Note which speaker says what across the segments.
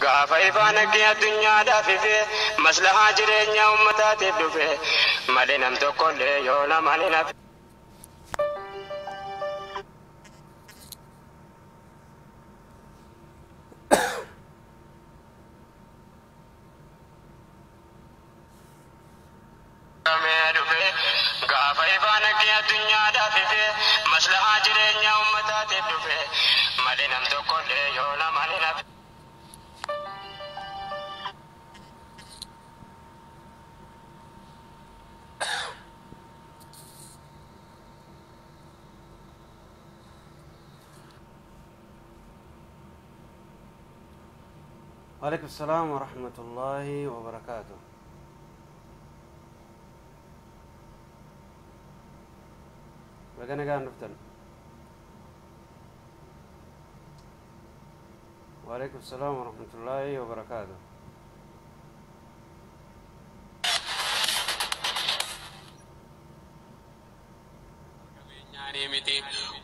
Speaker 1: Gaafa ifaan aggee addunyaadhaaf ife maslahaa jireenya uummataatiif dhufe malee nam tokkollee yoo namaan hin hafe. Gaafa ifaan aggee addunyaadhaaf ife maslahaa jireenya uummataatiif dhufe malee nam tokkollee yoo namaan hin hafe.
Speaker 2: وعليكم السلام ورحمة الله وبركاته. Baga nagaan dhuftan. وعليكم السلام ورحمة الله وبركاته.
Speaker 1: Miti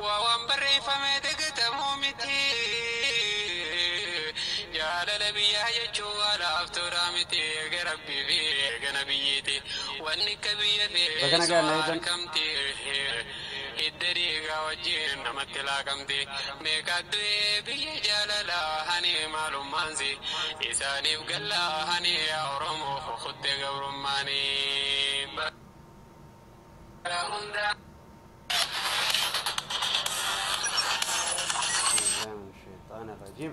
Speaker 1: waa waan barreeffame dagatamuu miti jaalala biyyaa jechuun waa laaftuudha miti eega rabbii fi eega nabiyyiiti wanni akka biyya
Speaker 2: Baga nagaan
Speaker 1: teessoo
Speaker 2: na eegdan.
Speaker 1: harkamti hidda dhiigaa wajjin namatti laaqamti meeqa du'ee biyya jaalalaa hani maalummaansi isaaniif gallaa hani yaa Oromoo kuttee gabrummaanii. Bara hundaa.
Speaker 2: بالله من الشيطان الرجيم.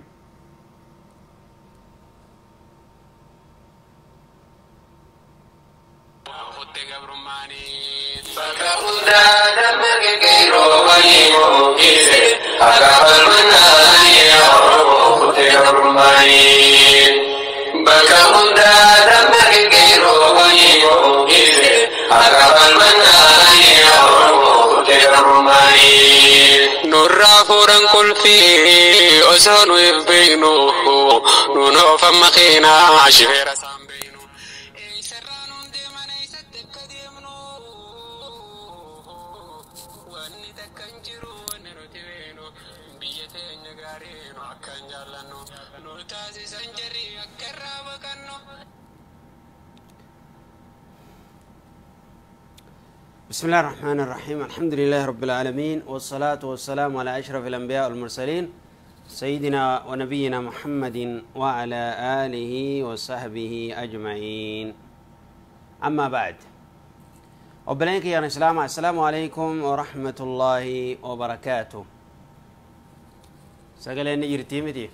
Speaker 1: Kuttee gabrummaanii. Bakka hundaa dammaqe qeerroo walii mo'ise akka falmannaanii Oromoo kuttee gabrummaanii. Bakka hundaa dammaqe qeerroo walii mo'ise akka falmannaanii Oromoo kuttee gabrummaanii. Nurraa fuudhan qulfii osoo nu hin beeknu nuun oofan makiinaa shifeera isaan beeknu. Eessarraa nuun deeman eessatti akka deemnu wanni takka hin jiru wanni nuti beeknu biyya teenya gaarii nu akka hin jaallannu nu taasisan jarri akka irraa baqannu.
Speaker 2: بسم الله الرحمن الرحيم. الحمد لله رب العالمين، والصلاة والسلام على أشرف الأنبياء والمرسلين، سيدنا ونبينا محمد وعلى آله وصحبه أجمعين. أما بعد، وبلينك يا إسلام، السلام عليكم ورحمة الله وبركاته. سجلين يرتيمتي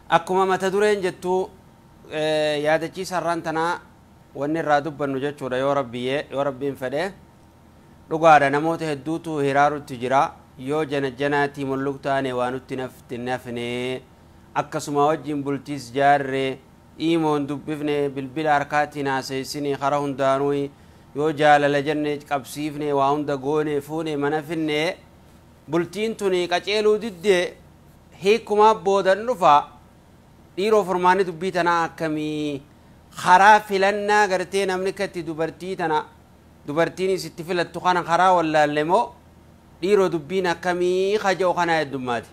Speaker 2: Akkuma mata dureen jettu yaadachiisa har'aan tanaa wanni irraa dubbannu jechuudha. Yoo rabbiyyee yoo rabbiin fedhe, dhugaadha, namoota hedduutu hiraarutti jira. Yoo jana janaatii molluk taane waa nutti nafti nafne, akkasuma wajjin bultiis jaarre, iimoon dubbifne, bilbila harkaatiin haaseessine, kara hundaanuu yoo jaalala jenne qabsiifne, waa hunda goone, fuune, mana finne, bultiin tuni qaceeluu didde, hiikumaa boodan dhufa. Dhiiroo, furmaanni dubbii tanaa akkamii? Karaa filannaa gartee namni akka itti dubartii tana dubartiinis itti filattu kana karaa wallaalle moo, dhiiroo, dubbiin akkamii kaja'u kana heddummaati.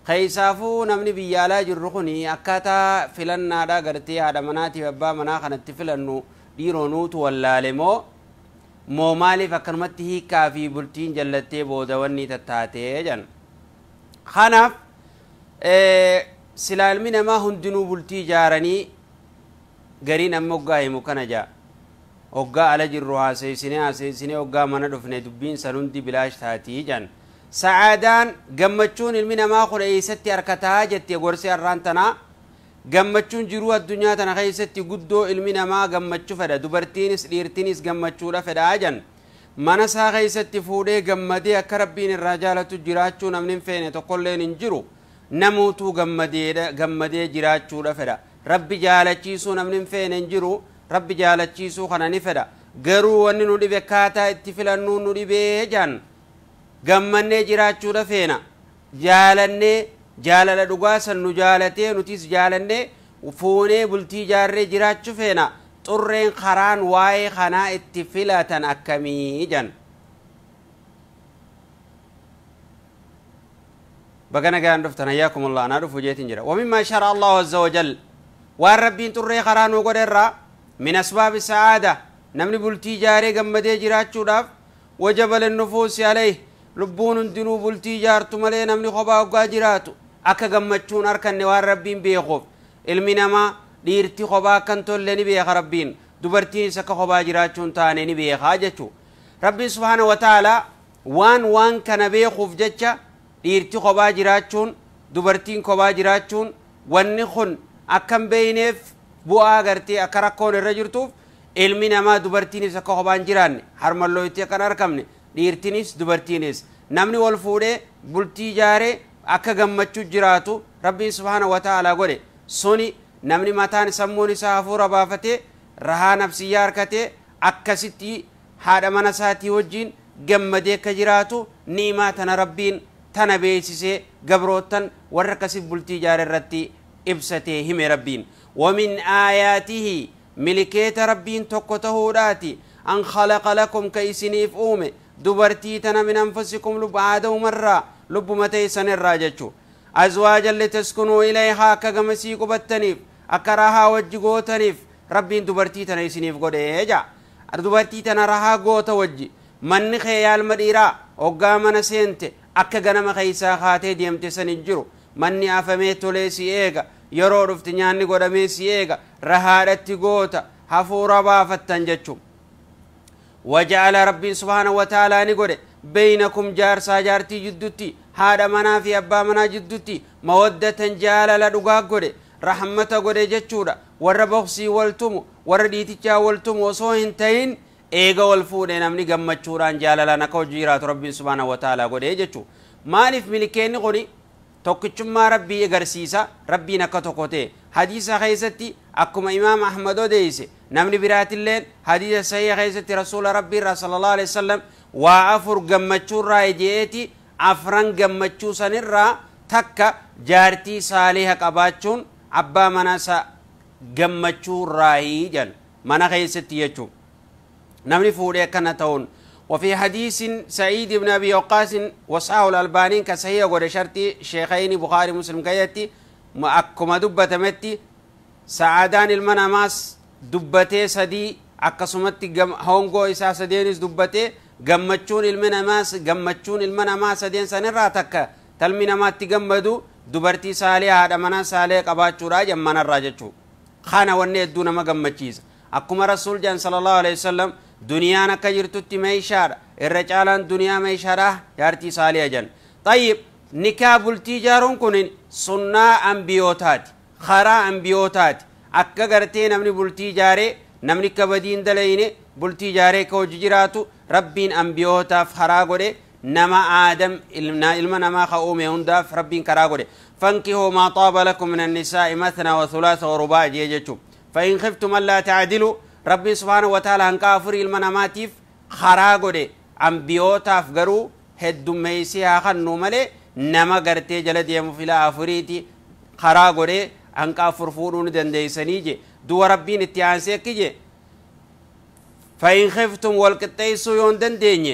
Speaker 2: Keessaafuu namni biyya alaa jirru kun akkaataa filannaadha gartee haadha manaatiif abbaa manaa kanatti filannu, dhiiroo, nuutu wallaale moo maaliif akkanumatti hiikaa fi bultiin jallattee booda wanni tattaatee jedhan? Kanaaf silaa ilmi namaa hundinuu bultii ijaaranii gariin amma hoggaa himu kana jaa, hoggaa ala jirru haaseessinee haaseessinee hoggaa mana dhufne dubbiin san hundi bilaash taatii jedhan. Sa'aadaan gammachuun ilmi namaa kun eessatti harkataa jette gorsi har'aan tanaa? Gammachuun jiruu addunyaa tana keessatti guddoo ilmi namaa gammachuu fedha, dubartiinis dhiirtiinis gammachuudha fedhaa jedhan. Mana isaa keessatti fuudhee gammadee akka rabbiin irraa jaalatu jiraachuu namni hin feene tokkolleen hin jiru. Namuutuu gammadee jiraachuudha fedha. Rabbi jaalachiisuu namni hin feene hin jiru, rabbi jaalachiisuu kana ni fedha. Garuu wanni nu dhibe akkaataa itti filannuu nu dhibee jedhan. Gammannee jiraachuudha feena, jaalannee, jaalala dhugaa san nu jaalatee nutis jaalannee Fuunee bultii ijaarree jiraachuu feena. Xurreen karaan waa'ee kanaa itti filatan akkamii jan. Baga nagaan dhuftan hayyaakumullah anaa dhufu jeetiin jira. Wamimmaa shara Allahu azza wajal waan rabbiin xurree karaa nuu godhe irraa min asbaabi sa'aada namni bultii ijaaree gammadee jiraachuudhaaf wajaba linnufuusi alayhi lubbuun hundinuu bultii ijaartu malee namni kophaa hoggaa jiraatu akka gammachuun harkanne waan rabbiin beekuuf ilmi namaa dhiirti kophaa akka hin tolle ni beeka rabbiin dubartiinis akka kophaa jiraachuun taane ni beekaa jechuu rabbiin subhaana wa ta'aalaa waan kana beekuuf jecha dhiirti kophaa jiraachuun dubartiin kophaa jiraachuun wanni kun akka hin beeyneef bu'aa gartee akka rakkoon irra jirtuuf ilmi namaa dubartiinis akka kophaa hin jiraanne harmallooyitti akka hin argamne dhiirtinis dubartiinis namni wal fuudhee bultii ijaaree akka gammachuu jiraatu rabbiin subhaana wa ta'aalaa godhe suni namni mataan sammuun isaa hafuura baafatee rahaa nafsiyyaa harkatee akkasitti haadha mana isaatii wajjiin gammadee akka jiraatu ni'imaa tana rabbiin tana beeksisee gabroottan warra akkasii bultii ijaare irratti ibsatee hime rabbiin. ومن آياته ملكيت ربين tokko tahuudhaati an khalaqa lakum ka isiniif uume dubartii tana min anfusikum lubba aadawumarraa lubbuma teessanirraa jechuu azwaajan litaskunuu ilayhaa akka gamasii qubattaniif akka rahaa wajji gootaniif rabbiin dubartii tana isiniif godhee jaa dubartii tana rahaa goota wajji manni kee yaalma dhiiraa hoggaa mana seente akka ganama keeysaa kaatee deemte san hin jiru manni afamee tolee si eega yeroo dhufti nyaanni godhamee si eega rahaadhatti goota hafuura baafattan jechuu waja'ala rabbiin subhaanahu wa ta'aalaa ni godhe beeynakum jaarsaa jaartii jiddutti haadha manaa fi abbaa manaa jiddutti mawaddatan jaalala dhugaa godhe rahmata godhe jechuudha warra boksii wal tumu warra dhiitichaa wal tumu osoo hin ta'in eega wal fuudhe namni gammachuudhaan jaalalaan akka hojii jiraatu rabbiin subhaanahu wa ta'aalaa godhe jechuu maaliif milkeenni kuni tokkichummaa rabbii agarsiisa rabbiin akka tokko ta'e hadiisa keessatti akkuma imaam ahmad odeeyse namni biraatilleen hadiisa sahiha keessatti rasuula rabbii irraa sallallahu alaihi wasallam waa afur gammachuurraa eje'eeti afran gammachuu sanirraa takka jaartii saaliha qabaachuun abbaa manaa isa gammachuurraayii jedhan mana keessatti jechuu namni fuudhee akkana ta'uun وفي حديث سعيد بن أبي وقاص وصححه الألباني كصحيح قد شرطي شيخين بخاري مسلم كيتي أكما دبة متي سعادان المناماس دبتي سدي أكسمتي هونغو إسا سدينس دبتي gammachuun ilmi namaas gammachuun ilma namaa sadeen sanirraa takka talmi namaatti gammadu dubartii saalee haadha manaa saalee qabaachuudha jammanarraa jechuu kana wanni hedduu nama gammachiisa akkuma rasuul jedhan sallallahu alaihi wasallam duniyaan akka jirtutti meeshaadha irra caalaan duniyaa meeshaadha jaartii saalee jedhan tayyib nikaa bultii ijaaruun kun sunnaa ambiyootaati karaa ambiyootaati akka gartee namni bultii ijaaree namni akka badii hin dalayne bultii ijaaree ka hojii jiraatu rabbiin ambiyootaaf karaa godhe nama aadam ilma namaa ka uume hundaaf rabbiin karaa godhe fankihuu maa xaaba lakum min annisaa'i mathnaa wa thulaatha wa rubaa jee jechuu فإن خفتم ألا تعدلوا ربي سبحانه وتعالى هنقا أفري ilma namaatiif karaa godhe ambiyootaaf garuu heddummeessee haa kennu malee nama gartee jala deemu filaa afuriiti karaa godhe hanqa afur fuudhuu ni dandeeysanii je duwa rabbiin itti aansee akki je فإن خفتم والقطيسو يون دنديني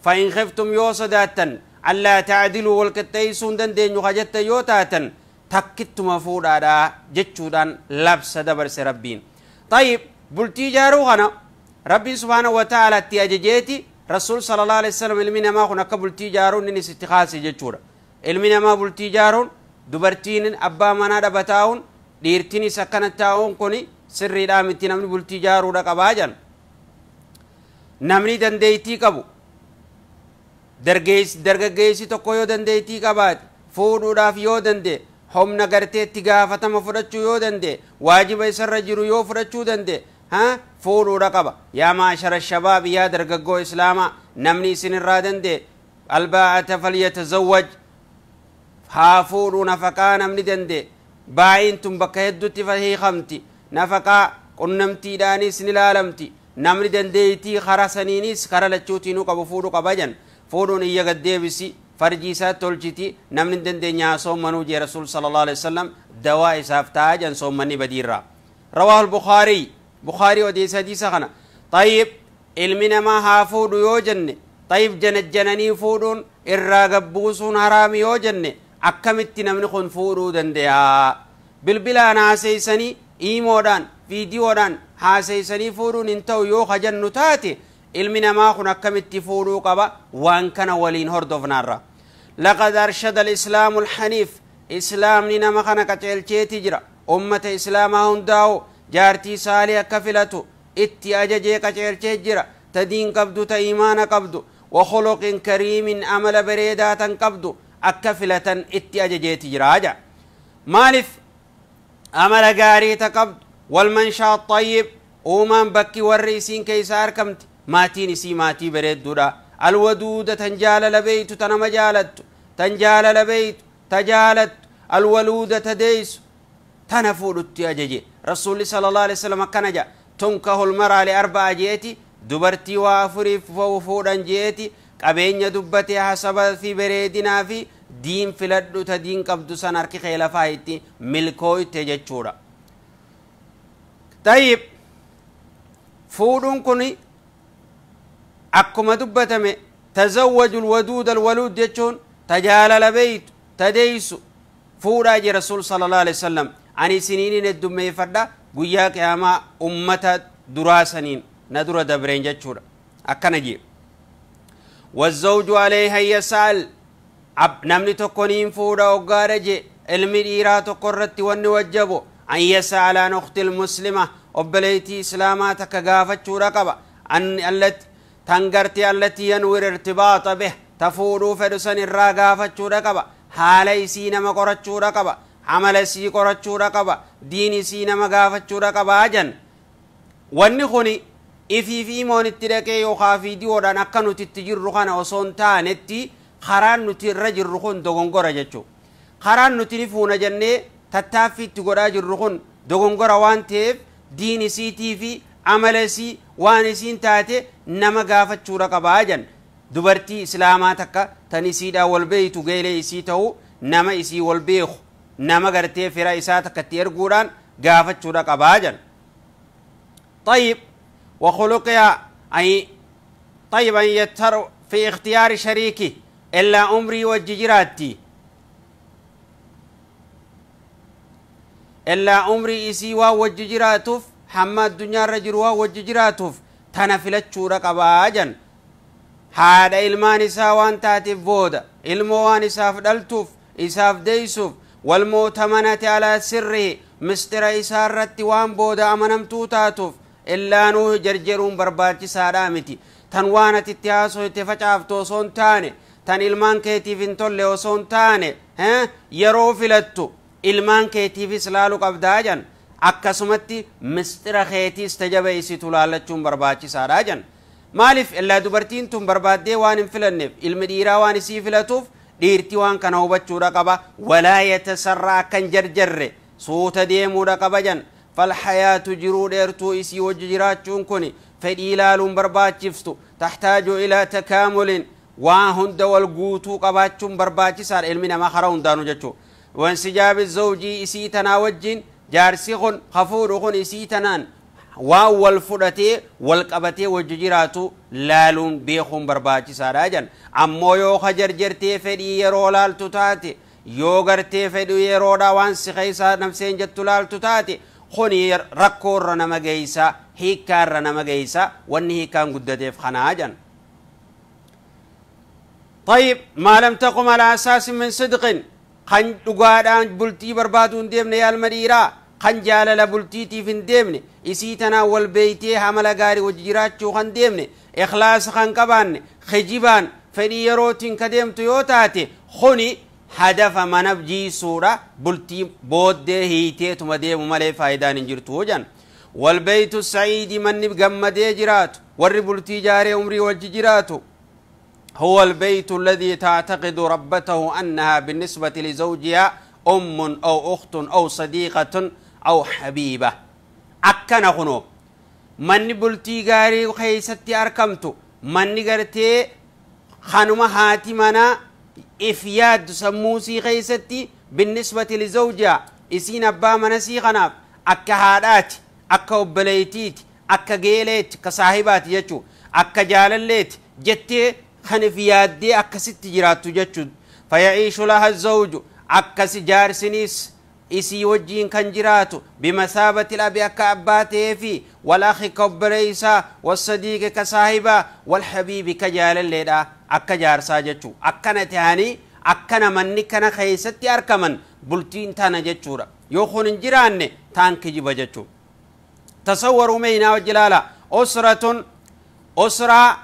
Speaker 2: فإن خفتم يو صداتن ألا تعدلوا والقطيسو دنديني خجت يو تاتن تكتما فودا جتشودان لبس دبرس ربين طيب بلتي جارو غنا ربي سبحانه وتعالى تياجيتي رسول صلى الله عليه وسلم المنا ما خنا قبلتي جارون ننس اتخاذ جتشورا المنا ما بلتي جارون دبرتين أبا منا دبتاون ديرتيني سكنت تاون كوني سري دامتي نمني بلتي جارو دقباجان namni dandeeytii qabu dargaggeessi tokko yoo dandeeytii qabaate fuudhuudhaaf yoo danda'e humna garteetti gaafatama fudhachuu yoo danda'e waajiba isarra jiru yoo fudhachuu danda'e ha fuudhuudha qaba yaa maashara shabaab yaa dargaggoo islaamaa namni isinirraa danda'e albaa'ata falyatazawwaj haa fuudhuu nafaqaa namni danda'e baay'in tun bakka hedduutti hiikamti nafaqaa qunnamtiidhaanis ni laalamti namni dandeeytii kara saniinis kara lachuutiinuu qabu fuudhu qaba jan fuudhuun iyya gaddeebisi Farjii isaa tolchiti namni hin dandeenye haa soommanuu jee Rasuul sallallahu alaihi wasallam dawaa isaaf ta'a jan soommanni badiirraa. Rawaahu al-Bukhaarii Bukhaarii odeessa hadiisa kana. Tayyib ilmi namaa haa fuudhu yoo jenne tayyib janajjananii fuudhuun irraa gabbuusuun haraami yoo jenne akkamitti namni kun fuudhuu danda'a? Bilbilaan haaseessanii iimoodhaan viidiyoodhaan haaseessanii fuudhuun hin ta'u yoo kajannu taate ilmi namaa kun akkamitti fuudhuu qaba? Waan kana waliin hordofnaarra. لقد أرشد الإسلام الحنيف إسلام نما خنا قچلچيتي جرا أمة إسلام هنداو جارتي صالح كفلتو اتي أججي قچلچي جرا تدين قبدو تإيمان قبدو وخلق كريم أمل بريداتا قبدو أكفلة اتي أججيتي جرا أجا مالف أمل غاري تقبد والمنشأ الطيب أومان بكي والرئيسين كيسار كمت ماتين سي ماتي بريد دورا الودود تنجال لبيت تنم جالت تنجال لبيت تجالت الولود تديس تنفول التياجي رسول صلى الله عليه وسلم كنجا تنكه المرأة لأربع جيتي دبرتي وافري فوفودا جيتي قبين دبتي حسب في بريدنا في دين فلدو تدين قبدو سنرك خلفايتي ملكوي تجچورا. طيب فودون كوني akkuma dubbatame tazawwaju alwaduud alwaluud jechuun tajaalala beeytu tadeeysu fuudhaa jee Rasuul sallallahu alaihi wasallam ani isiniin heddummeeffadha guyyaa qiyaamaa ummata duraa saniin na dura dabreen jechuudha akkana jee. Wazawju alayha yas'al namni tokko niin fuudha hoggaadha jee ilmi dhiiraa tokko irratti wanni wajjabu an yas'ala an ukhti almuslima obboleettii islaamaa takka gaafachuudha qaba an allatti تنقرتي التي ينور ارتباط به تفودو فدسن الراغافة رقبة حالي سينا مقرتشو رقبة عمل سي قرتشو رقبة دين سينا مقافتشو رقبة أجن والنخوني إفي في مون التركي يخافي ديورا نكنو تتجر رخانا وصون تانتي خران نتي الرجل رخون دوغنغورا جتشو خران نتنفون جنة تتافي تقراج الرخون دوغنغورا وانتيف دين سي تي في عمل سي waan isiin taate nama gaafachuudha qabaa jan dubartii islaamaa takka tan isiidhaa wal beeytu geelee isii ta'u nama isii wal beeku nama gartee fira isaa takkatti erguudhaan gaafachuudha qabaa jan. طيب وخلقها أي طيب أن يتر في اختيار شريكه إلا عمري وججراتي إلا عمري إسي وججراتف hamma addunyaarra jiru waa wajji jiraatuuf tana filachuudha qabaa jan haadha ilmaan isaa waan taateef booda ilmoo waan isaaf dhaltuuf isaaf deeysuuf walmootamanati alaa sirrihi mistira isaa irratti waan booda amanamtuu taatuuf illaanuu jarjaruun barbaachisaadhaa miti tan waan ati itti haasoyte facaaftu osoo hin taane tan ilmaan keetiif hin tolle osoo hin taane yeroo filattu ilmaan keetiifis laalu qabdaa jan akkasumatti mistira keetiis tajabeeysitu laallachuun barbaachisaadha jan. Maaliif illaa dubartiin tun barbaaddee waan hin filanneef ilmi dhiiraa waan isii filatuuf dhiirti waan kana hubachuudha qaba. Walaa yatasarraa akkan jarjarre suuta deemuudha qaba jan. Falhayaatu jiruu dheertuu isii wajji jiraachuun kun fedhii ilaaluun barbaachiftu taxtaaju ilaa takaamulin waan hunda wal guutuu qabaachuun barbaachisaadha ilmi namaa karaa hundaanuu jechuu. Wansijaabi zawjii isii tanaa wajjin jaarsi kun hafuudhu kun isii tanaan waan wal fudhatee wal qabatee wajji jiraatu laaluun beekuun barbaachisaadha jan. Ammoo yoo kajarjartee fedhii yeroo laaltu taate yoo gartee fedhii yeroodha waan si keessa nafseen jettu laaltu taate kuni rakkoorra nama geeysa hiikkaarra nama geeysa wanni hiikkaan guddateef kanaa jan. طيب ما لم تقم على أساس من صدق خن dhugaadhaan bultii barbaaduu hin deemne yaa ilma dhiiraa kan jaalala bultiitiif hin deemne isii tanaa wal beeytee hamala gaarii wajji jiraachuu kan deemne ikhlaasa kan qabaanne kijibaan fedhii yerootiin ka deemtu yoo taate kuni hadafa mana jiisuudha bultii booddee hiiteetuma deemu malee faayidaan hin jirtu jan. Walbeeytu sa'iidi manni gammadee jiraatu warri bultii jaaree umrii wajji jiraatu هو البيت الذي تعتقد ربته أنها بالنسبة لزوجها أم أو أخت أو صديقة أو حبيبة. أكنا خنو من بلتي غاري خيستي أركمتو من غرتي خانوما هاتي منا If yaaddu sammuusii keeysatti binnisbati lizawjiha isiin abbaa manasii kanaaf akka haadhaati, akka obboleeytiiti, akka geeleeti, akka saahibaati jechuu, akka jaalalleeti jettee kan if yaaddee akkasitti jiraattu jechuu. Fayaciishu laha zawju akkasi jaarsiniis isii wajjiin kan jiraatu bimasaabati labi akka abbaa ta'eefi walakhi ka obboleeysaa wassadiiqi ka saahibaa walhabiibi ka jaalalleedha akka jaarsaa jechuu. Akkana ta'anii akkana manni kana keeysatti argaman bultiin tana jechuudha. Yoo kun hin jiraanne taan kijiba jechuu. Tasawwaruu meeynaa wajji ilaala. Usratun usraa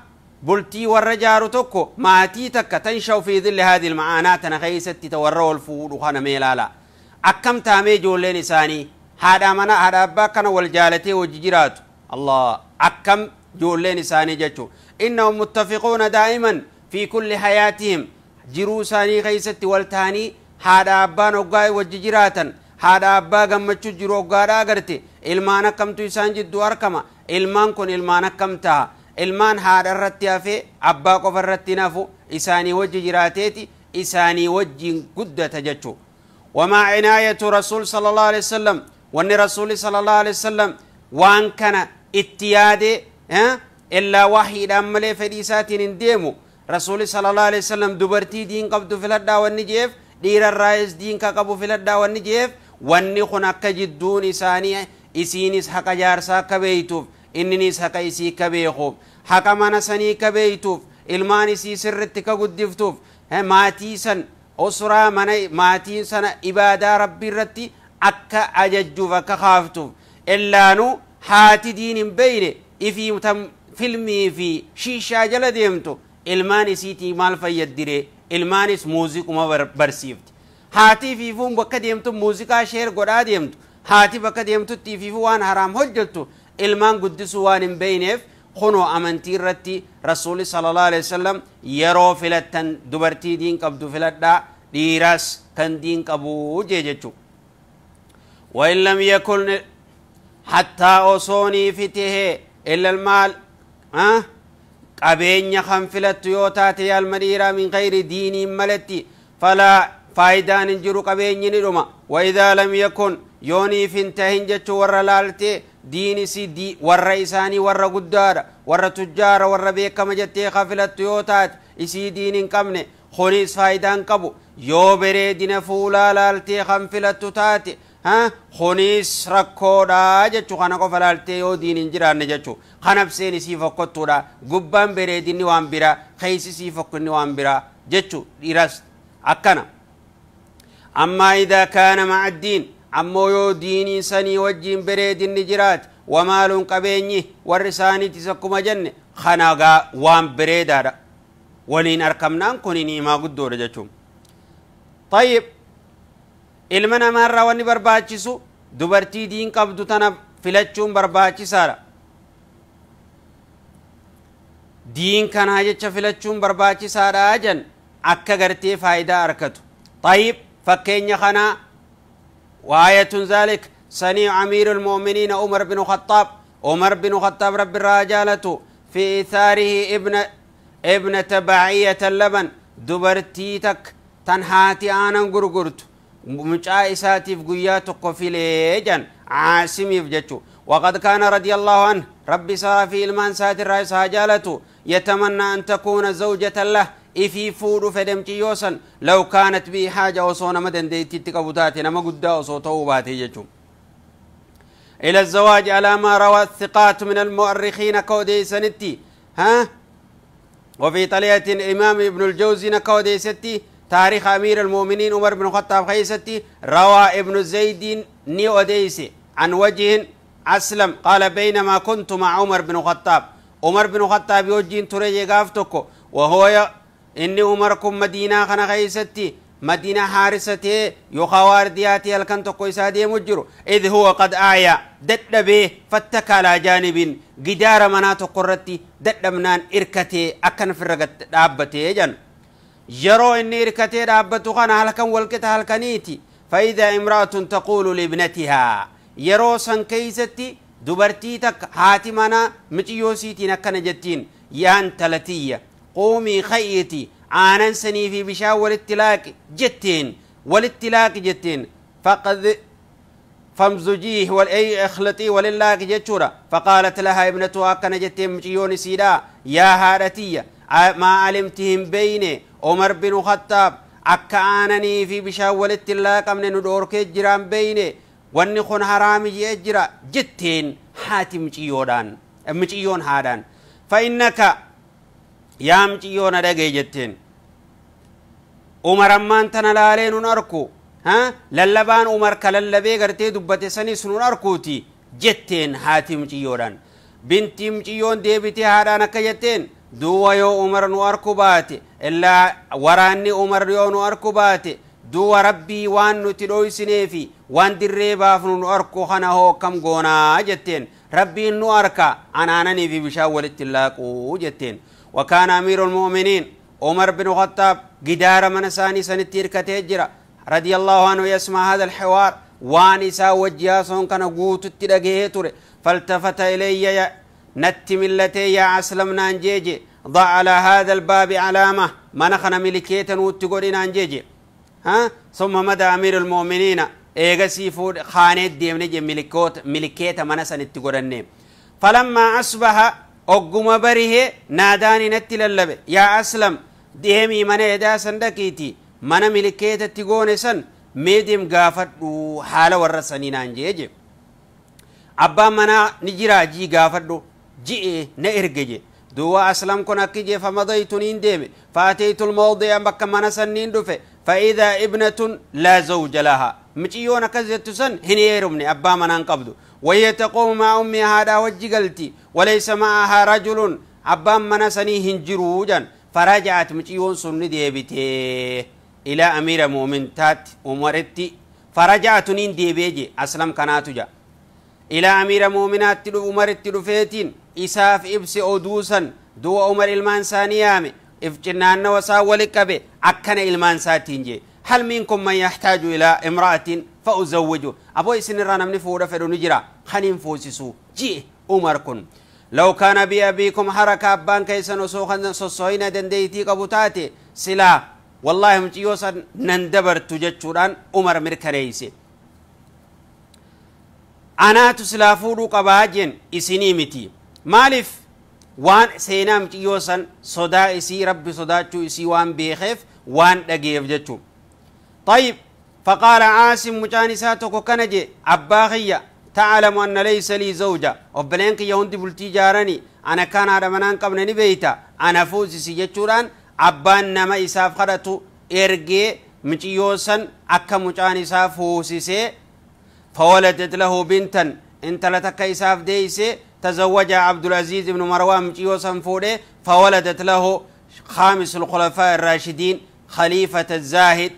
Speaker 2: bultii warra jaaru tokko maatii takka tansha'u fi dhilli haadhi ilma'aanaa tana keeysatti ta warra wal fuudhu kana mee ilaala. Akkam taamee ijoolleen isaanii haadha mana haadha abbaa kana wal jaalatee wajji jiraatu. Allah akkam ijoolleen isaanii jechuu. Innahum muttafiquuna daa'iman fi kulli hayaatihim jiruu isaanii keeysatti wal ta'anii haadha abbaan hoggaa wajji jiraatan haadha abbaa gammachuu jiru hoggaadha agarte ilmaan akkamtu isaan jidduu argama. Ilmaan kun ilmaan akkam taha? Ilmaan haadha irratti hafee abbaa qofa irratti nafu isaanii wajji jiraateeti isaanii wajjiin guddata jechuu. وما عناية رسول صلى الله عليه وسلم وأن رسول صلى الله عليه وسلم وان كان اتيادي إلا وحي الأمالي فديسات انديمو. رسول صلى الله عليه وسلم دبرتي دين قبض في الهدى والنجيف دير الرئيس دين كقبو في الهدى والنجيف والنخن أكجدون إساني إسينيس حق جارسا كبيتوف إننيس حق إسي كبيخوف حق منسني كبيتوف إلماني سي سرتك قدفتوف ماتيسا أسرة من ماتين سنة إبادة ربي رتي أكا أججوف أكا خافتوف إلا نو هاتي دين بيني إفي متم فيلمي في شيشة جل ديمتو إلماني سيتي مال فيدري إلمانيس موزيك وما برسيفت هاتي في فون بكا ديمتو موزيكا شير قدا ديمتو هاتي بكا ديمتو تي في فوان حرام هجلتو إلمان قدسو وان بينيف خنو أمنتي رتي رسول صلى الله عليه وسلم يرو فلتن دبرتي دين قبدو فلتا ديراس كان دين قبو جيجتو. وإن لم يكن حتى أصوني فته إلا المال قبين خم فلت يوتاتي المديرة من غير دين ملتي فلا فايدان جرو قبين نرما. وإذا لم يكن يوني فنتهن جتو ورلالتي ديني سي دي والرئيساني ور قدار ور تجار ور بيكم جتي خفلت يوتات إسي دين قمن خونيس فايدان قبو يو بريدين فولا لالتي خنفلت تاتي ها خونيس ركودا جتو خنا قفلالتي يو دين جيران جتو خنبسين سي فكتودا غبان بريدين وان برا خيسي سي فكني وان برا جتو ديراس أكنا. أما إذا كان مع الدين أمو يو ديني سني وجين بريد النجرات ومال قبيني والرساني تسكما جن خناقا وان بريدا ولين أركمنان كونيني ما قدو رجتهم. طيب إلمنا مرة واني برباچسو دبرتي دين قبضو تنا فلچون برباچسارا دين كان هاجتش فلچون برباچسارا جن أكا غرتي فايدة أركتو. طيب فكين خنا وآية ذلك صنيع أمير المؤمنين عمر بن الخطاب. عمر بن الخطاب رب الرجالة في إثاره ابن تبعية اللبن دبرتي تك تنهاتي آنا غرغرت مجا إساتي في قياتك في ليجن عاصمي في جتشو. وقد كان رضي الله عنه ربي صار في إلمان سات الرئيس هجالته يتمنى أن تكون زوجة له إفي فور فدمتي يوسن لو كانت بي حاجة وصونا مدن ديتي تكبوتاتي نما قدا وصوتو باتي جتشو. إلى الزواج على ما روى الثقات من المؤرخين كودي سنتي ها. وفي طلية الإمام ابن الجوزي كودي ستي تاريخ أمير المؤمنين عمر بن الخطاب خيستي روى ابن زيد نيوديسي عن وجه أسلم قال بينما كنت مع عمر بن الخطاب عمر بن الخطاب يوجين تريجي غافتكو وهو إني عمركم مدينة خنا خيستي مدينة حارستي يخوار دياتي الكنتكو إسادي مجرو إذ هو قد آيا ددبه فتك على جانب جدار منات قرتي ددمنان إركتي أكن فرقت دابتي جن يرو إني إركتي دابتو خنا هلكن والكت هلكنيتي فإذا امرأة تقول لابنتها يرو سنكيستي دبرتي تك هاتمنا متيوسيتي نكن جتين يا أنت لتية قومي خيتي aanan sanii fi bishaan walitti laaqi jetteen, walitti laaqi jetteen. Faqad فامزجيه والأي اخلطي ولله جتشورا. فقالت لها ابنتها أكن جتين مجيون سيدا يا هارتية ما علمتهم بيني عمر بن الخطاب أكانني في بشاولت الله كمن ندورك جرام بيني ونخون حرامي يجرا جتين حاتم مجيودان مجيون هادان. فإنك يا مجيون دقي جتين عمر ما انت نلالين نركو ها للبان عمر كللبي غرتي دبته سني سنون أركوتي جتين حاتم جيوران. بنتي مجيون ديبتي هادانا كجتين دوا يو عمر نو أركوباتي إلا وراني عمر يو نو أركوباتي دوا ربي وان نتلوي سنيفي وان دريبا فنو أركو خنا هو كم غونا جتين ربي نو أركا أنا في بشاول التلاقو جتين. وكان أمير المؤمنين عمر بن الخطاب جدار من ساني سنتير كتجرا رضي الله عنه يسمع هذا الحوار وانسا وجياسون كان قوت التلقيه. فالتفت إلي نت ملتي يا أسلم نانجيجي ضع على هذا الباب علامة منخنا ملكيتا وتقولي نانجيجي ها. ثم مدى أمير المؤمنين إيغسي فود خانيت ديمنجي ملكوت ملكيتا منسا نتقولني. فلما أصبح أقوم بره ناداني نت للبي يا أسلم ديمي من يدا سندكيتي mana milikeetatti goone san meedeem gaafadhu haala warra sanii naan jee. Abbaan manaa ni jiraa jii gaafadhu ji'e na erge je. Duwwa aslam kun akki jee famadaytu niin deeme faateytu lmawdi'a bakka mana sanniin dhufe fa'idaa ibnatun laa zawja lahaa miciyyoon akkas jettu san hin heerumne abbaa manaan qabdu. Wahiya taquumu maa ummiha haadhaa wajji galti walaysa ma'ahaa rajulun abbaan mana sanii hin jiruu jan. Faraja'at miciyyoon sun ni deebitee إلى أمير مؤمن تات عمرتي فرجعت نين ديبيجي أسلم كناتو جا إلى أمير مؤمنات عمرتي رفيتين إساف إبس أودوسا دو عمر إلمان سانيامي إفجنان وساولك به أكن إلمان ساتين جي. هل منكم من يحتاج إلى امرأة فأزوجه أبو إسن رانا من فورة فدو نجرا خنين فوسسو جي عمر كن. لو كان بأبيكم حركة أبان كيسن وسوخن سوسوين دنديتي قبوتاتي سلا والله مجيوسا نندبر تجتشوران عمر مركريسي أنا تسلافورو قباجين إسيني متي مالف وان سينا مجيوسا صدا إسي ربي صدا إسي وان بيخف وان دقيف جتشو. طيب فقال عاصم مجانساتك كنجي أباخية تعلم أن ليس لي زوجة وبلينك يهندي بلتي جارني أنا كان هذا منان قبل نبيتا أنا فوزي سيجتشوران abbaan nama isaaf kadhatu ergee muciyyoo san akka mucaan isaa fuusisee fawaladat lahu bintan intala takka isaaf deeyse تزوج عبد العزيز بن مروان muciyyoo san fuudhe فولدت له خامس الخلفاء الراشدين خليفة الزاهد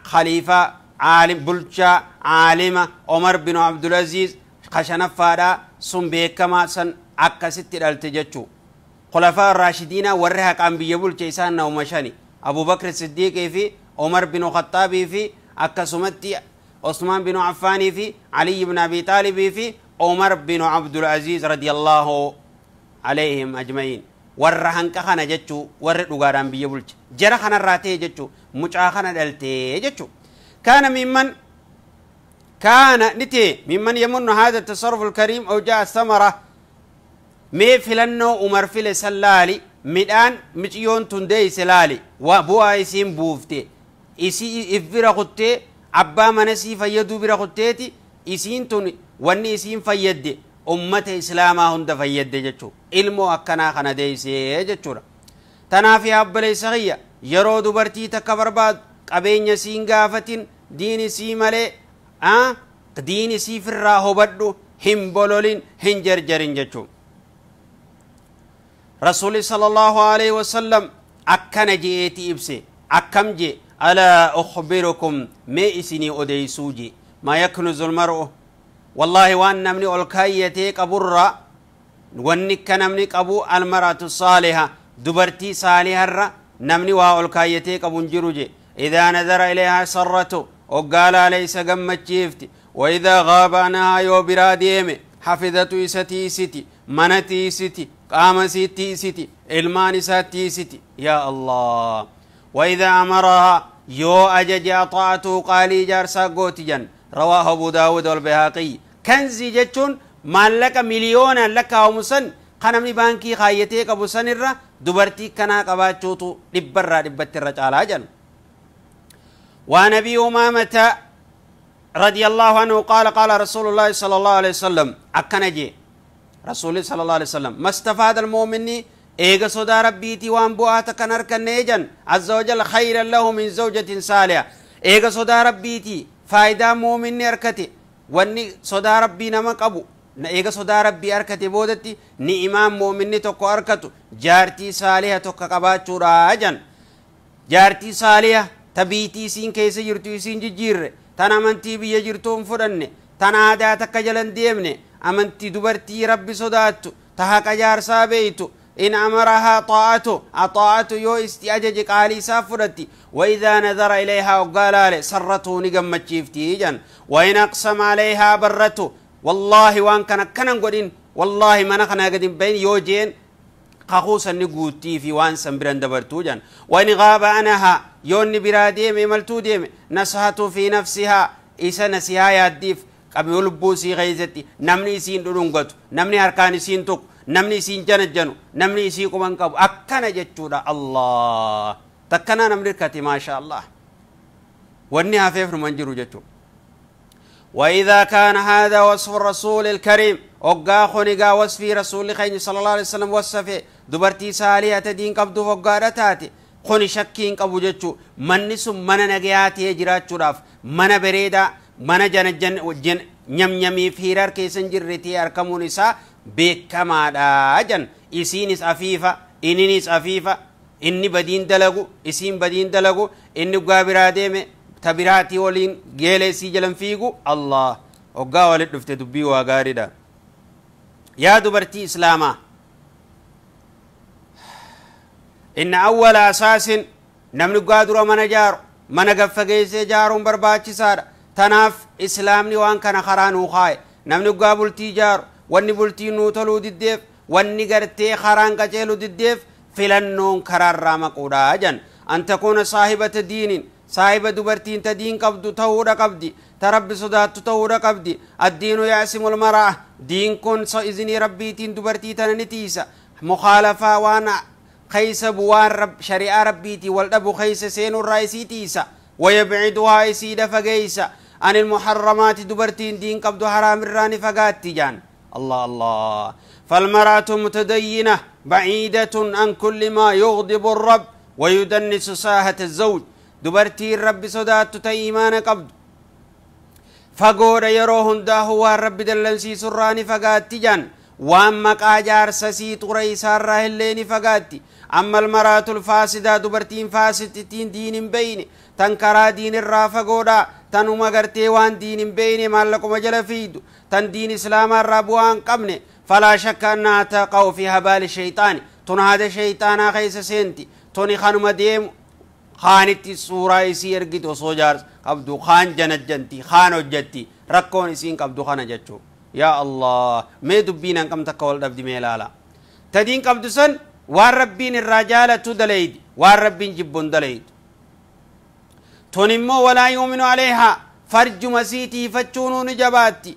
Speaker 2: خليفة عالم بلشا عالمة عمر بن عبد العزيز خشنفادا سن بكما سن أكست التجتشو خلفاء الراشدين ورها قام بيبول جيسان ومشاني أبو بكر الصديق في عمر بن الخطاب في أكسمتي عثمان بن عفان في علي بن أبي طالب في عمر بن عبد العزيز رضي الله عليهم أجمعين. ورهن كخنا جتشو ور دوغاران بيبول جرخنا راتي جتشو مچاخنا دلتي جتشو. كان ممن كان نتي ممن يمن هذا التصرف الكريم أو جاء الثمرة مي فلنو عمر فيل سلالي ميدان مچيون تندي سلالي وبوا اسين بوفتي اسي افرا قتي ابا منسي فيدو برا قتيتي اسين تون وني اسين فيد امه اسلاما هند فيد جچو علمو اكنا خنا ديسي جچورا تنافي ابلي سغيا يرو دبرتي تكبرباد قبين سين غافتين دين سي ملي دين سي فرا هوبدو هم بولولين هنجرجرين جچو. رسول صلى الله عليه وسلم أكن جئتي إبسي أكم جي ألا أخبركم ما إسني أديسوجي ما يكنز المرء والله وأن نمني ألكايتي قبرة وأنك نمني قبو المرأة الصالحة دبرتي صالحة نمني وألكايتي قبنجرجي إذا نظر إليها سرته وقال ليس قمت شيفتي وإذا غاب عنها يوبرا ديمي حفظت إستي ستي منتي ستي قام ستي ستي إلمان ستي ستي يا الله. وإذا أمرها يو أجج أطاعته قالي جارسا قوتجا رواه أبو داود والبيهقي. كنزي جتون مالك مليونا لك ومسن خنمني بانكي خايتيك أبو سنرة دبرتي كنا قباتشوتو لبرا لبت الرجال جن. ونبي أمامة رضي الله عنه قال قال رسول الله صلى الله عليه وسلم أكنجي رسول صلى الله عليه وسلم ما استفاد المؤمن إيغا صدا ربيتي وان بؤاتك نركن عز وجل خيرا له من زوجة صالحة. إيغا صدا ربيتي فايدة مؤمن أركتي واني صدا ربي نمك أبو إيغا صدا ربي أركتي بودتي ني إمام مؤمن توكو أركتو جارتي صالحة توكا قباتشو راجن جارتي صالحة تبيتي سين كيس جرتو سين جير تنا منتي بيا جرتو مفرن تنا عاداتك جلن ديمني أمنتي دبرتي ربي صداتو تهاك جار سابيتو إن أمرها طاعته أطاعته يو استأجج قالي سافرتي وإذا نظر إليها وقال سرته نقمت شيفتي جن وإن أقسم عليها برته والله وان كان كنن قدين والله ما نخنا قدين بين يوجين قخوصا نقوتي في وان سنبرن دبرتو جن وإن غاب عنها يون براديم ملتو ديم نصحته في نفسها إسا نسيها يديف قبل لبوسي غيزتي نمني سين دونغتو نمني أركان سين توك نمني سين جنجنو نمني سين كمان كاب أكنا جتشودا الله تكنا نملكتي ما شاء الله واني هفيف منجرو جتشو. وإذا كان هذا وصف الرسول الكريم أقا خنقا وصفي رسول خين صلى الله عليه وسلم وصفه دبرتي سالية دين قبضو فقارتاتي خني شكين قبو جتشو من نسم من نقياتي جراتشو راف من بريدا من جن جن جن نيم نيمي فيرار كيسن جرتي أركمو نساء بكما داجن إسينس أفيفا إنينس أفيفا إني بدين دلقو إسين بدين دلقو إني قابرا ديمي تبراتي ولين جيلي سيجلن فيقو الله وقا ولد دفت دبي وغاردا يا دبرتي إسلاما إن أول أساس نمن قادر من جار من قفقيس جار برباتي سار تناف إسلامني وان كان خران وخاي نمن قابلتي جار واني بلتي نوتلو ديديف واني قرتي خران قجيلو ديديف فلنون كرار رامقودا جن أن تكون صاحبة دين صاحب دبرتين تدين قبض تهورا قبضي تربي صدات تهورا قبضي الدين يعصم المرأة دين كن إذن ربي تين دبرتي تنتيسا مخالفة وانا خيس بوان رب شريعة ربيتي والأبو خيس سين الرئيسي تيسا ويبعدها يسيد فقيسا عن المحرمات دبرتين دين قبض حرام الراني فقات جان الله الله. فالمرأة متدينة بعيدة عن كل ما يغضب الرب ويدنس ساحة الزوج دبرتي الرب صدات تيمان قبض فقور يروهن داهو الرب دلنسي سراني فقات جان وأما قاجار سسي تري ساره اللين فقاتي. أما المرأة الفاسدة دبرتين فاسدتين دين بين تنكرا دين الرافقودا تنوما غرتي وان دين بين مالكم جل فيدو تن دين إسلام الربوان قمن فلا شك أنها تقع في هبال الشيطان تن هذا شيطان خيس سنتي توني خانم ديم خانتي سورة يسير قد وصوجار قبدو خان جنجنتي خان وجتي ركون يسين قبدو خان جتشو يا الله ما دبينا كم تقول دبدي ميلالا تدين قبدو سن والربين الرجالة تدليد والربين جبون دليد تونمو ولا يؤمن عليها فرج مسيتي فتشونو نجباتي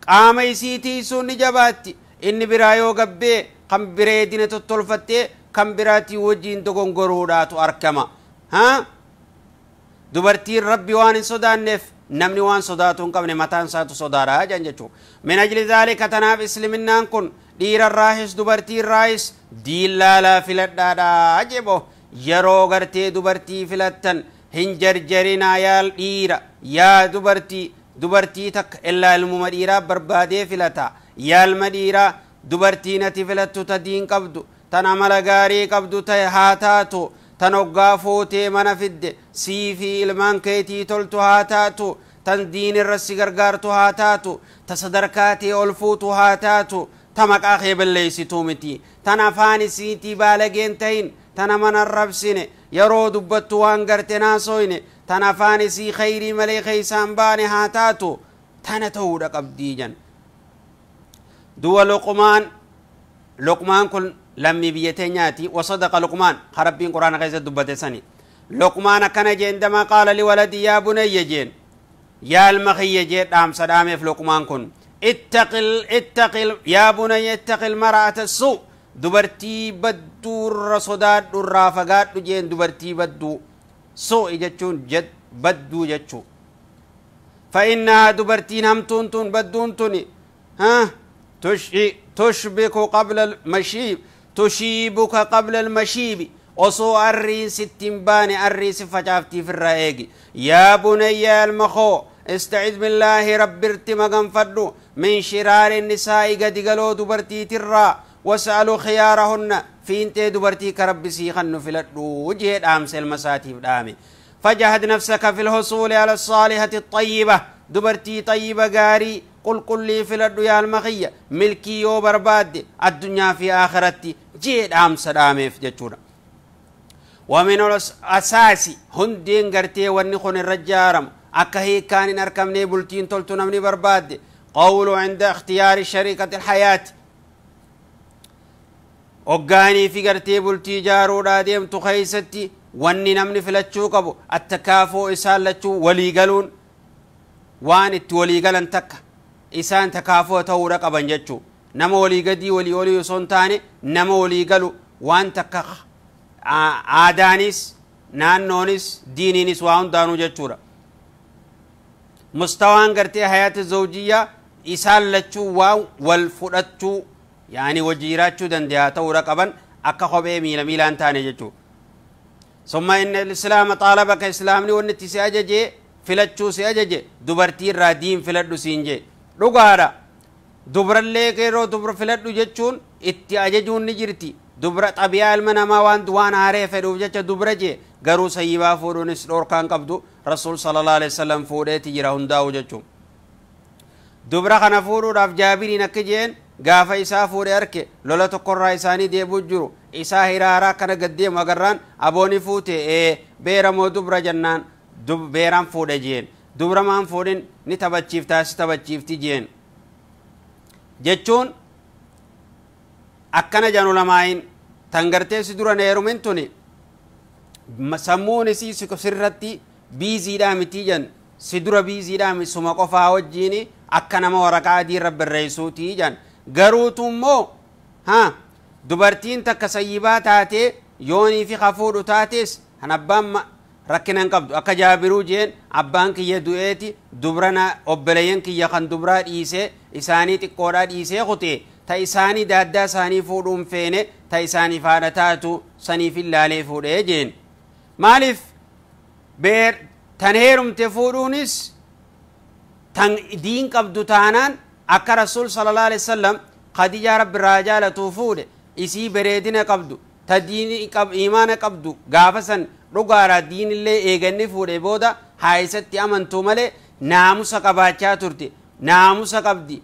Speaker 2: قام يسيتي سو نجباتي إن برايو قبي قم بريدين تطلفتي كم براتي وجين تقون قروداتو أركما ها دبرتي ربي وان صدان نف نمني وان صداتون قبل متان ساتو صدارا جنجچو من أجل ذلك تناف اسلمنان كن دير الراحس دبرتي الرايس دي لا لا فلت عجبو يرو غرتي دبرتي فلتن هنجر جرينا يا ديرا يا دبرتي دبرتي تك إلا المديرة بربادي فلتا يا المديرة دبرتي نتي فلتو تدين قبدو تنعمل غاري قبدو تهاتاتو تنوغا فوتي منفد سيفي المان كيتي تلتو هاتاتو تندين الرسي غرغارتو هاتاتو تصدركاتي ألفوتو هاتاتو تمك أخي بالليسي تومتي تنفاني سيتي بالغين تين تنمن الربسين يرو دبتو وانغرتنا سوين تنفاني سي خيري ملي خيسان باني هاتاتو تنتو قبديجا دو لقمان لقمان كل لمي بيتنياتي وصدق لقمان خربين قرآن غيزة دبتي سني لقمان كان جين عندما قال لولدي يا بني جين يا المخي جين دام سدامي في لقمان كن اتقل اتقل يا بني اتقل المرأة السوء دبرتي بدو الرصدات الرافقات جين دبرتي بدو سوء جتشون جد بدو جتشو فإنها دبرتين هم تون بدون توني ها تشبك قبل المشيب تشيبك قبل المشيب وصو أري ستين باني أري سفجافتي في الرأيق يا بني المخو استعذ بالله رب ارتمغن فدو من شرار النساء قد قالوا دبرتي ترى وسألوا خيارهن في انت دبرتي كرب سيخن في الدو جهد أمس المساتيف دامي فجهد نفسك في الحصول على الصالحة الطيبة دبرتي طيبة قاري قل قل لي في الدو يا المخية ملكي يو برباد الدنيا في آخرتي جهد أمس دامي في جتشورا ومن الأساسي هندين قرتي ونخن الرجارم أكهي كان أركمني بلتين تلتنمني برباد قول عند اختيار شريكة الحياة أغاني في قرتي بلتي جارو راديم تخيستي واني نمني فلتشو قبو التكافو إسان لتشو وليقلون وان التوليقلن تك إسان تكافو تورق أبنجتشو نما وليقدي ولي ولي سنتاني نما وليقلو وان تك عادانيس نانونيس دينينيس وان دانو جتشورا مستوان قرتي حياة الزوجية إسان لتشو واو والفرتشو يعني وجيراتشو دندها تورق أبن أكا خبئ ميلا ميلان تاني جتشو ثم إن الإسلام طالبك إسلامني ونتي سيأججي فلتشو سيأججي دبرتي رادين فلتشو سينجي رقارا دبر اللي كيرو دبر فلتشو جتشون اتي أججون نجرتي دبر طبيعة المنما وان دوان عارف فلو جتش دبرجي غرو سيبا فورون سلور كان قبضو رسول صلى الله عليه وسلم فوريتي جراهن داو جتشو دبر خنا فورو راف جابرين أكجين gaafa isaa fuudhe arke lola tokkorraa isaanii deebuu jiru isaa hiraaraa kana gaddeemu agarraan abooni fuute ee beera moo dubra jennaan beeraan fuudhe jeen dubra maan fuudhin ni taphachiiftaa si taphachiifti jeen jechuun akkana janu lamaayin tan gartee si dura heerumin tuni sammuun isii sirratti biiziidhaa miti jan si dura biiziidhaa miti suma qofaa wajjiini akka nama waraqaa adii irra barreessuutii jan garuutu immoo ha dubartiin takka sayyibaa taatee yoonii fi hafuudhu taates han abbaan rakkina hin qabdu akka jaabiruu jeen abbaan kiyya du'eeti dubrana obboleeyyan kiyya kan dubraa dhiisee isaanii xiqqoodhaa dhiisee kutee ta isaanii daaddaa isaanii fuudhuun feene ta isaaniif haadha taatu saniif illaalee fuudhee jeen maaliif beer tan heerumte fuudhuunis tan diin qabdu taanaan akka rasuul sallallahu alaihi wasallam khadijaa rabbi irraa jaalatuu fuudhe isii bareedina qabdu ta diini imaana qabdu gaafa san dhugaadha diinillee eeganni fuudhe booda haa isatti amantuu malee naamusa qabaachaa turte naamusa qabdi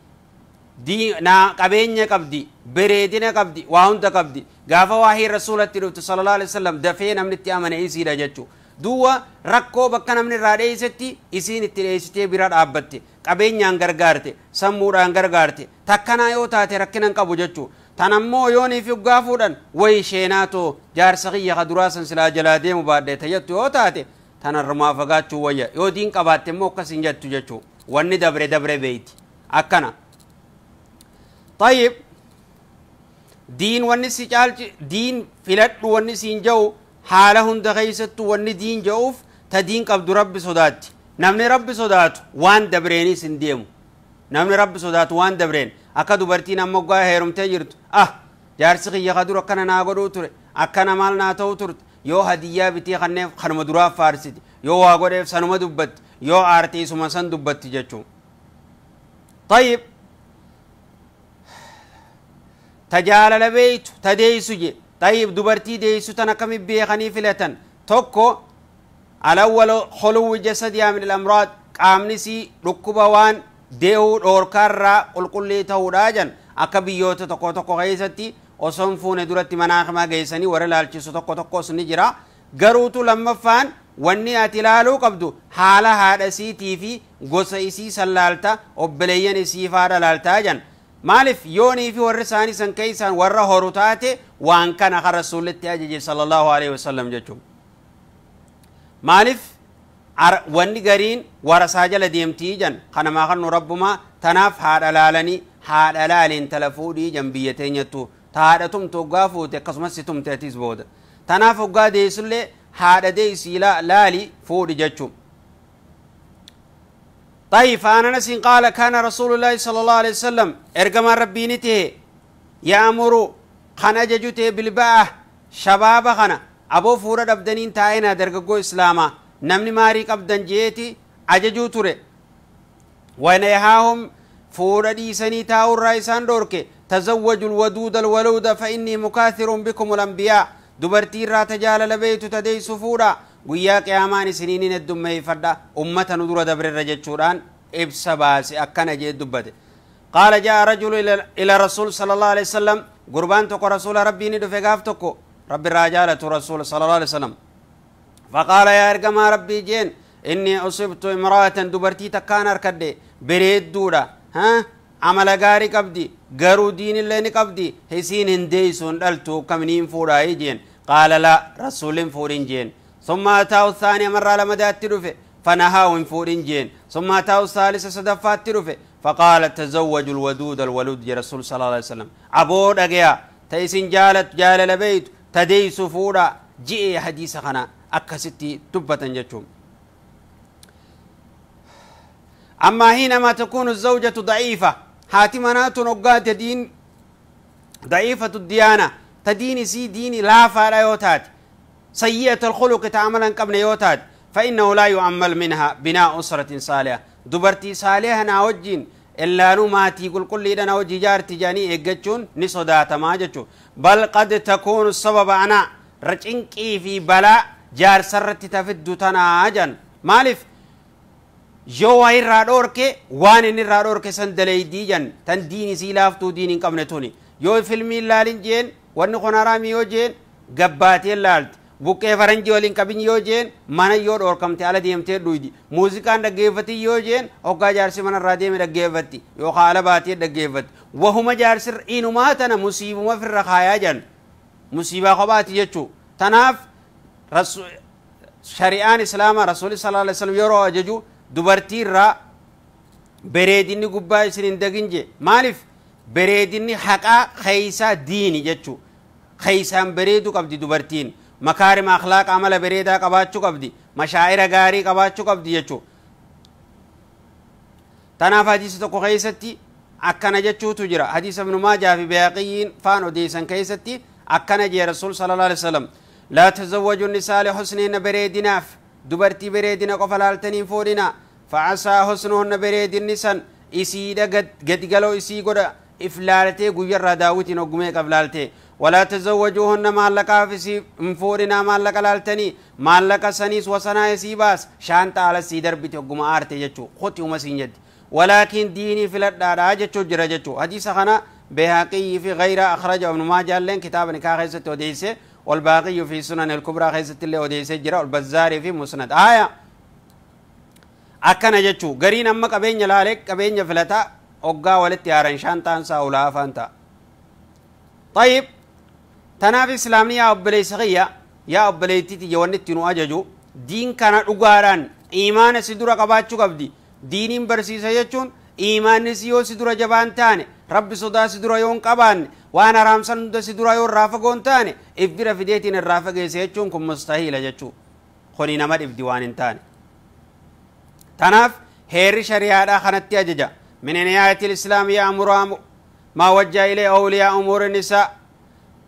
Speaker 2: qabeenya qabdi bareedina qabdi waa hunda qabdi gaafa waahii rasuulatti dhufte sallallahu alaihi wasallam dafee namni itti amane isiidha jechuu duwwa rakkoo bakka namni irraa dheeysetti isiin itti dheeysitee bira dhaabbatte qabeenyaan gargaarte sammuudhaan gargaarte takkanaa yoo taate rakkina hin qabu jechuu tan ammoo yoonii fi uggaa fuudhan wayi sheenaatoo jaarsa kiyya ka duraa san silaa jalaa deemu baadhee tayyattu yoo taate tanarrumaa fagaachuu wayya yoo diin qabaatte immoo akkas hin jettu jechuu wanni dabre dabre beeyti akkana طيب دين wanni si caalchi diin filadhu wanni siin ja'u haala hunda keessattuu wanni diin ja'uuf ta diin qabdu rabbi sodaatti namni rabbi sodaatu waan dabreenis hin deemu namni rabbi sodaatu waan dabreen akka dubartiin amma ggaa heerumtee jirtu ah jaarsi kiyya ka dura akkana naa godhuu ture akkana maal naa ta'uu turte yoo hadiyyaa bitee kanneef kanuma duraaf faarsiti yoo waa godheef sanuma dubbatti yoo aarte isuma san dubbatti jechuun طيب tajaalala beeytu ta deeysu je طيب dubartii deeysu tan akkami beekanii filatan tokko alawwal khuluwi jasadiyaa min al-amraad qaamni sii dhukkuba waan deehuu dhoorkaarraa qulqullii ta'uudhaa jan akka biyyoota tokko tokko keessatti osoo hin fuune duratti mana hakimaa geessanii warra ilaalchisu tokko tokkos ni jira garuutu lammaffaan wanni ati ilaaluu qabdu haala haadha isiitii fi gosa isii san laalta obboleeyyan isii faadha laaltaa jan maaliif yoonii fi warri isaanii san keessaan warra horu taate waan kana kan rasuullitti ajaje sallallahu alaihi wasallam jechuun. Maaliif wanni gariin warasaa jala deemtii jan kanamaa kan nu rabbumaa tanaaf haadha laalanii haadha laaliin tala fuudhii jan biyya teenyattu ta haadha tumte hoggaa fuute akkasumas si tumte atis booda tanaaf hoggaa deessullee haadha deessii laali fuudhi jechuu. طيب فعن أنس قال كان رسول الله صلى الله عليه وسلم إرجما ربي نته يأمر خنا ججته بالباء شباب خنا أبو فورد أبدنين تاينا درجو إسلاما نمني ماري أبدن جيتي أججو تري ونهاهم فورد إسني تاو الرئيسان دورك تزوجوا الودود الولود فإني مكاثر بكم الأنبياء دبرتي راتجال لبيت تديس فورا guyyaa qiyaamaan isiniin heddummeeffadha ummata nu dura dabrerra jechuudhaan ibsa baase akkana jee dubbate. Qaala jaa rajulu ila rasuul sallallahu alaihi wasallam gurbaan tokko rasuula rabbii ni dhufe gaaf tokko rabbi irraa jaalatu rasuula sallallahu alaihi wasallam faqaala yaa ergamaa rabbii jeen inni usibtu imraatan dubartii takkaan harkadhe bareedduudha amala gaarii qabdi garuu diinillee ni qabdi isiin hin deeysu hin dhaltu kaminiin fuudhaayii jeen qaala laa rasuulin fuudhin jeen. ثم أتاه الثانية مرة لما دات تلفه فنهاه من فورين جين ثم أتاه الثالثة صدفات تلفه فقال تزوج الودود الولود يا رسول صلى الله عليه وسلم أبو أجيا تيسين جالت جال لبيت تديس فورا جئ حديث خنا أكستي تبة جتهم. أما حينما تكون الزوجة ضعيفة هاتمنات نقات دين ضعيفة الديانة تدين سي دين لا فاريوتات سيئة الخلق تعملا قبل يوتاد فإنه لا يعمل منها بناء أسرة صالحة دبرتي صالحة ناوجين إلا نماتي قل كل إذا نوجي جارتي جاني إيجتشون نصدات ما جتشو بل قد تكون السبب أنا رجنكي في بلاء جار سرتي تفد تناجن مالف جو واي رادورك وان إن رادورك سندلي ديجن تنديني سيلافتو ديني قبل يو فيلمي لالين جين ونخون رامي يوجين قباتي لالت buqqee faranjii waliin qabin yoo jeen mana yoo dhoorkamte ala deemtee dhuydi muuziqaan dhaggeeffatti yoo jeen hoggaa jaarsi manarraa deeme dhaggeeffatti yookaan ala baatee dhaggeeffatti wahuma jaarsi inumaa tana musiibuma firra kaayaa jan musiibaa kophaati jechuu tanaaf shari'aan islaamaa rasuuli sallallahu alaihi wasallam yeroo ajaju dubartii irraa bareedinni gubbaa isin hin dagin jee maaliif bareedinni haqaa keeysaa diini jechuu keeysaan bareedu qabdi dubartiin مكارم أخلاق عمل بريدة قباتشو قبدي مشاعر غاري قباتشو قبدي يجو تناف حديث تقو خيستي أكنا جتشو تجرى حديث ابن ماجه في بياقيين فانو ديسان كيستي أكنا جي رسول صلى الله عليه وسلم لا تزوجوا النساء لحسنهن بريدناف دبرتي بريدنا قفلالتنين فورنا فعسى حسنهن بريد النسان إسيدا قد قالوا إسي قد إفلالتي قير داوتي نقمي قفلالتي ولا تزوجوهن ما لك في مفورنا ما لك لالتني ما لك سنيس وسنا يسيباس شانتا على سيدر بتقوم آرتي جتشو خطي ومسين ولكن ديني في الدار جتشو جرا جتشو حديث خنا بهاقي في غير أخرج ابن ماجه لين كتاب نكاح خيزة وديسة والباقي في سنن الكبرى خيزة اللي وديسة جرا والبزاري في مسند آية أكن جتشو قرين أمك أبين لالك أبين فلتا أقا ولتيارن شانتا ساولا فانتا. طيب تناف إسلامي يا أبلي صغية يا أبلي تيتي جوانتي نواججو دين كان أقاران إيمان سدورة قباتشو قبدي دينين برسيسة يجون إيمان سيو سدورة جبان تاني رب صدا سدورة يون قبان وانا رامسان سدورة يون رافقون تاني إفبرا في ديتين الرافقة سيجون كم مستحيل جتشو خوني نمد إفديوان تاني تناف هير شريعة خانتي أججا من نهاية الإسلام يأمر ما وجه إليه أولياء أمور النساء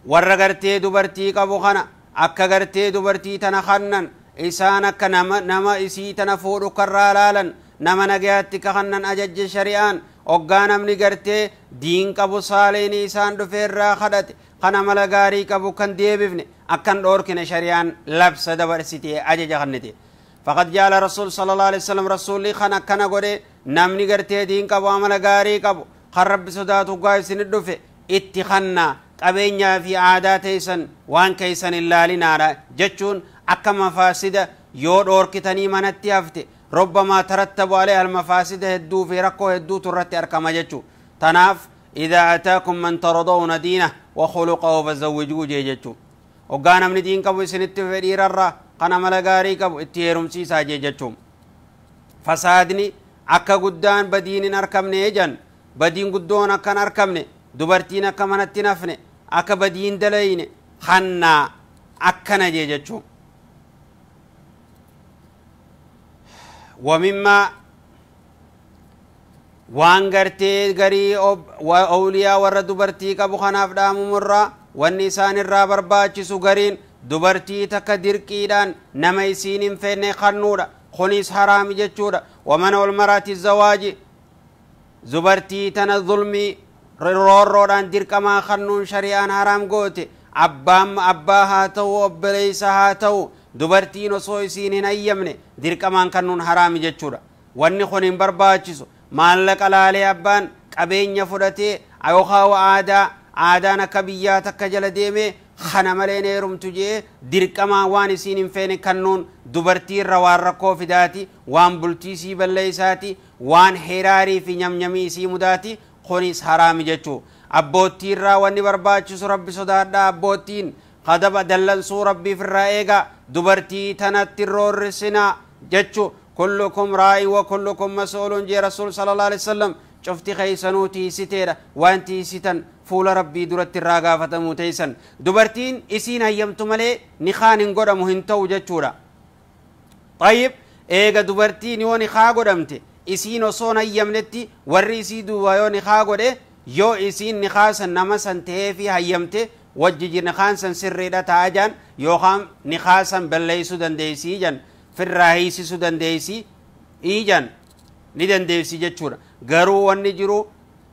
Speaker 2: warra gartee dubartii qabu kana akka gartee dubartii tana kannan isaan akka nama isii tana fuudhu karraa laalan nama nagayaatti ka kannan ajajje shari'aan hoggaa namni gartee diin qabu saaleeni isaan dhufeerraa kadhate kana mala gaarii qabu kan deebifne akkan dhoorkine shari'aan labsa dabarsite ajaja kannite. فقد جعل رسول صلى الله عليه وسلم رسولي خنا كنا غوري نمني غرتي دين قبو عمل غاري قبو خرب صداتو غايسن دفه اتخنا قبينيا في عادات كيسن وان كيسن اللالينارا جچون اكا مفاسد يو دوركتني منتي هفته ربما ترتب عليها المفاسد هدو في ركو هدو ترتي اركما جچو تناف اذا اتاكم من ترضون دينه وخلقه فزوجوه جچو وغانا من دين قبو سنت فديرر kan amala gaarii qabu itti heerumsiisaa jee jechuun. Fasaadni akka guddaan badiin hin arkamne jan, badiin guddoon akka hin arkamne, dubartiin akka manatti hin hafne, akka badiin dalayne hannaa akkana jee jechuun. Wamimmaa waan gartee garii awliyaa warra dubartii qabu kanaaf dhaamumurraa wanni isaan irraa barbaachisu gariin dubartii takka dirqiidhaan nama isiin hin feene kannuudha. Kunis haraami jechuudha. Wamana ol maraati zawaaji dubartii tana zulmii roorroodhaan dirqamaa kannuun shari'aan haraam goote. Abbaan abbaa haa ta'u obboleessa haa ta'u dubartiin osoo isiin hin hayyamne dirqamaan kannuun haraami jechuudha. Wanni kun hin barbaachisu. Maallaqa laalee abbaan qabeenya fudhatee yookaan aadaa aadaan akka biyyaa takka jala deemee kana malee heerumtu jee dirqamaa waan isiin hin feene kannuun dubartii irra waan rakkoo fidaati, waan bultii isii balleessaati, waan heraarii fi nyamnyamii isii mudaati. Kunis haraami jechuu. Abboottii irraa wanni barbaachisu rabbi sodaadhaa. Abboottiin kadaba dallansuu rabbiif irraa eegaa, dubartii tanatti roorrisinaa jechuu. Kullukum raa'i wa kullukum mas'uulun jee rasuul sallallahu alaihi wasallam. Cufti keeysanuu tiisiteedha, waan tiisitan fuula rabbii duratti irraa gaafatamuu teeysan. Dubartiin isiin hayyamtu malee nikaan hin godhamu hin ta'u jechuudha. Tayyib, eega dubartiin yoo nikaa godhamte isiin osoo hin hayyamnetti warri isii duuba yoo nikaa godhe, yoo isiin nikaa san nama san ta'eefi hayyamte wajji nikaan san sirriidha ta'a jaan, yookaan nikaa san balleessuu dandeessii jan, firraa hiisisuu dandeessii jan ni dandeessi jechuudha. Garuu wanni jiru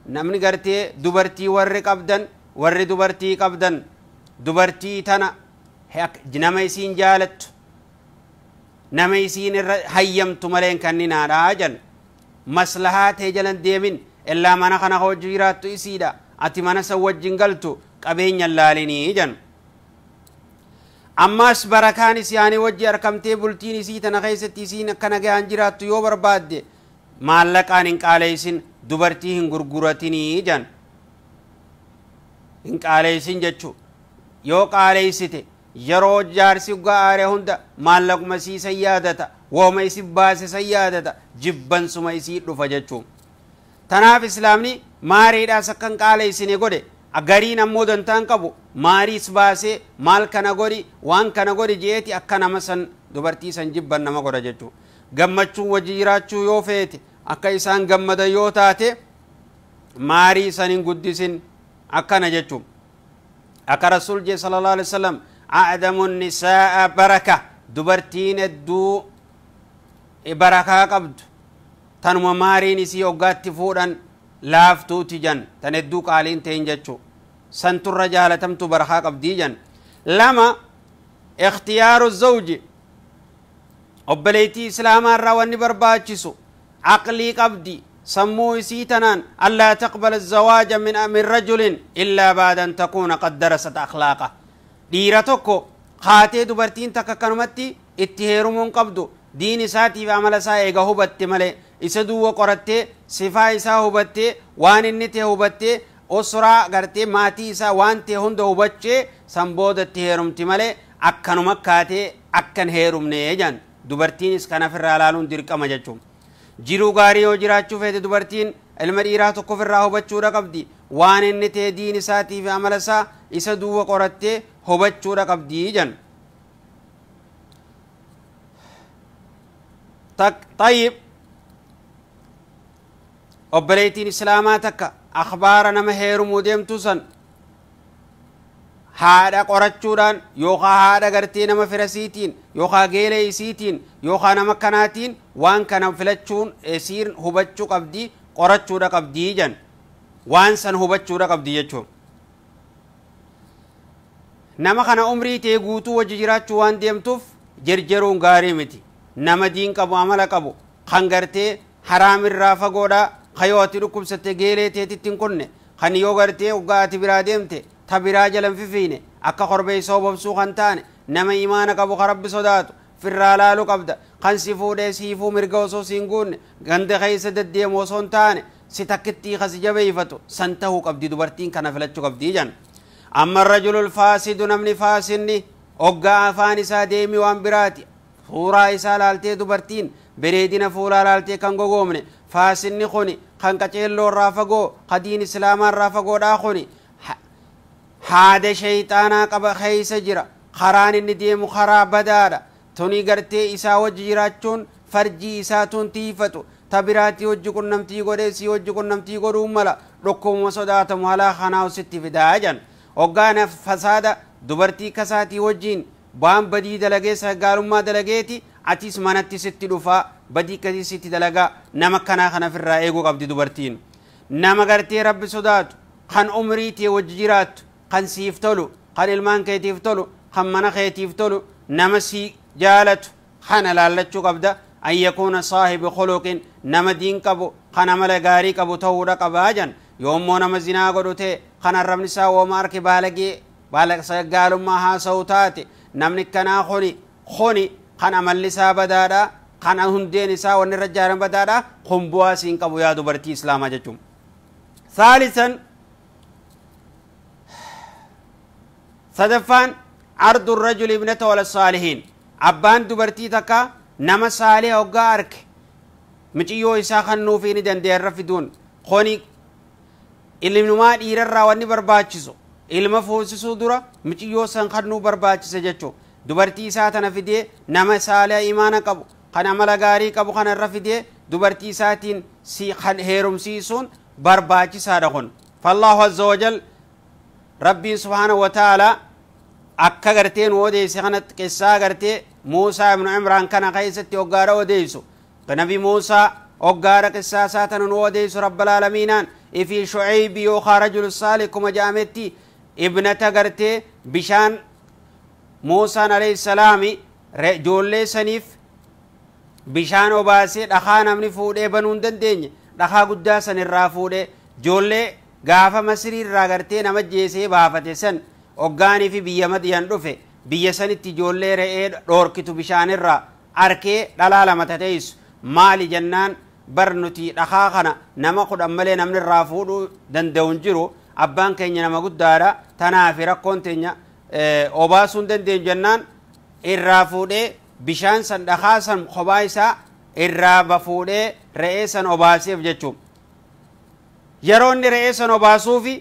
Speaker 2: namni gartee dubartii warri qabdan, warri dubartii qabdan dubartii tana nama isiin jaalattu nama isiin irra hayyamtu malee hin kenninaadha jan. Maslahaa ta'e jalan deemin, illaa mana kana hojii jiraattu isiidha, ati mana san wajjin galtu qabeenya laalinii jan. Ammas barakaan isaanii wajji argamtee bultiin isii tana keessatti isiin akka nagaan jiraattu yoo barbaadde maallaqaan hin qaaleessin, dubartii hin gurguratinii jan. Hin qaaleessin jechuu. Yoo qaaleessite yeroo jaarsi aare hunda maallaquma isii san yaadata, wooma isi baase san yaadata, jibbansuma isii dhufa jechuu. Tanaaf islaamni maariidhaas akka hin qaaleessine godhe. Gariin ammoo dantaan qabu maariis baasee maal kana godhi waan kana godhi jeeti akka nama san dubartii san jibban nama godha jechuu. Gammachuun wajji jiraachuu yoo feete akka isaan gammadan yoo taate maarii san hin guddisin akkana jechuu. Akka rasuul jee sallallahu alaihi wasallam a'damu nisaa'a baraka, dubartiin hedduu barakaa qabdu tanuma maariin isii hoggaatti fuudhan laaftuuti jan, tan hedduu qaaliin ta'in jechuu. Santurra jaalatamtu barakaa qabdii jan. Lama, ikhtiyaaru zawji, obboleettii islaamaa irraa wanni barbaachisu aqlii qabdi sammuu isii tanaan allaa taqbala zawaaja min rajulin illaa baada an takuuna qad darasat akhlaaqa. Dhiira tokko kaatee dubartiin takka akkanumatti itti heerumuun qabdu, diin isaatiif amala isaa eega hubatte malee, isa duwwa qorattee sifaa isaa hubattee waan inni ta'e hubattee usraa gartee maatii isaa waan ta'e hunda hubachee san booda itti heerumti malee akkanuma kaatee akkan heerumne jan. Dubartiinis kana ofirraa laaluun dirqama jechuun. Jiruu gaarii yoo jiraachuu feete dubartiin ilma dhiiraa tokko ofirraa hubachuudha qabdi. Waan inni ta'e diin isaatii fi amala isaa isa duwwa qorattee hubachuudha qabdi jan. Tayyib, obboleettiin islaamaa takka akhbaara nama heerumuu deemtu san haadha qorachuudhaan yookaan haadha gartee nama firasiitiin yookaan geelee isiitiin yookaan nama kanaatiin waan kana filachuun isiin hubachuu qabdi, qorachuudha qabdi jan. Waan san hubachuudha qabdi jechuun. Nama kana umrii ta'e guutuu wajji jiraachuu waan deemtuuf jerjeruun gaarii miti. Nama diin qabu amala qabu kan gartee haraamirraa fagoodhaa kan yoo ati dhukkubsatte geelee teetitti hin kunne, kan yoo gartee hoggaa ati biraa deemte ta biraa jalan fifiine akka korbeessa obobsuu kan taane nama imaana qabu kan rabbi sodaatu firraa laaluu qabda. Kan si fuudhee siifuu mirga osoo siin guunne ganda keessa deddeemu osoo hin taane si takkittii kasi jabeeffatu san tahuu qabdi dubartiin kana filachuu qabdi jan. Amma rajulul faasidu, namni faasinni Oggaa afaan isaa deemi waan biraati. Suuraa isaa laaltee dubartiin bareedina fuulaa laaltee kan gogoomne faasinni kuni kan qaceelloo irraa fagoo ka diin islaamaa irraa fagoodhaa kuni haada shayxaanaa qaba keeysa jira. Karaan inni deemu karaa badaadha. Tuni gartee isaa wajji jiraachuun farjii isaa tun tiifatu ta biraatti hojii qunnamtii godhee si hojii qunnamtii godhuu mala dhukkubuma sodaatamu halaa kanaa sitti fidaa jedhan. Hoggaa fasaada dubartii kasaatii wajjiin waan badii dalagee sagaalummaa dalageeti atis manatti sitti dhufaa badii akkasii sitti dalagaa. Nama kanaa kana ofirraa eeguu qabdi dubartiin. Nama gartee rabbi sodaatu kan umrii tee wajji jiraattu kan siif tolu kan ilmaan keetiif tolu kan mana keetiif tolu nama si jaalatu kana laallachuu qabda. An yakuuna saahibi khuluqin nama diin qabu kan amala gaarii qabu ta'uudha qabaa jan. Yoommoo nama zinaa godhu ta'e kan arrabni isaa wooma arke baalagee gaalummaa haasa'u taate namni kanaa kuni kan amalli isaa badaadha kan hundeen isaa wanni irra jaaran badaadha kun bu'aa siin qabu yaa dubartii islaamaa jechuun. Saalisan sadaffaan ardu rajuli ibnata wala saalihiin abbaan dubartii takka nama saalih hoggaa arke miciyyoo isaa kannuufii ni danda'e irra fiduun kuni ilmumaa dhiirarraa wanni barbaachisu ilma fuusisuu dura miciyyoo san kannuu barbaachise jechuu. Dubartii isaa tana fidee nama saalih imaana qabu kan amala gaarii qabu kana irra fidee dubartii isaatiin si heerumsiisuun barbaachisaadha kun. Fallaahu azza wajal rabbiin subhaanahu wa ta'aalaa akka gartee nu odeesse kanatti qissaa gartee Muusaa ibnu Imraan kana keessatti hoggaadha odeessu. Nabi Muusaa hoggaadha qissaa isaa tana nu odeessu rabbal aalamiinaan ifii Shucaybi yookaan rajulu saalih kuma jedhametti ibnata gartee bishaan Muusaan alayhi salaami ijoollee saniif bishaan obaasee dhakaa namni fuudhee banuu hin dandeenye dhakaa guddaa san irraa fuudhee ijoollee gaafa Masrii irraa gartee nama jeesee baafate san hoggaanii fi biyya Madiyan dhufe biyya sanitti ijoollee re'ee dhoorkitu bishaan irraa arkee dhalaa lama tateessu maali jennaan bar nuti dhakaa kana nama 10 malee namni irraa fuudhuu danda'u hin jiru abbaan keenya nama guddaadha tanaafi rakkoon teenya obaasuu hin dandeenyu jennaan irraa fuudhee bishaan san dhakaa san kophaa isaa irraa fuudhee re'ee san obaaseef jechuudha. Yeroo inni re'ee san obaasuufi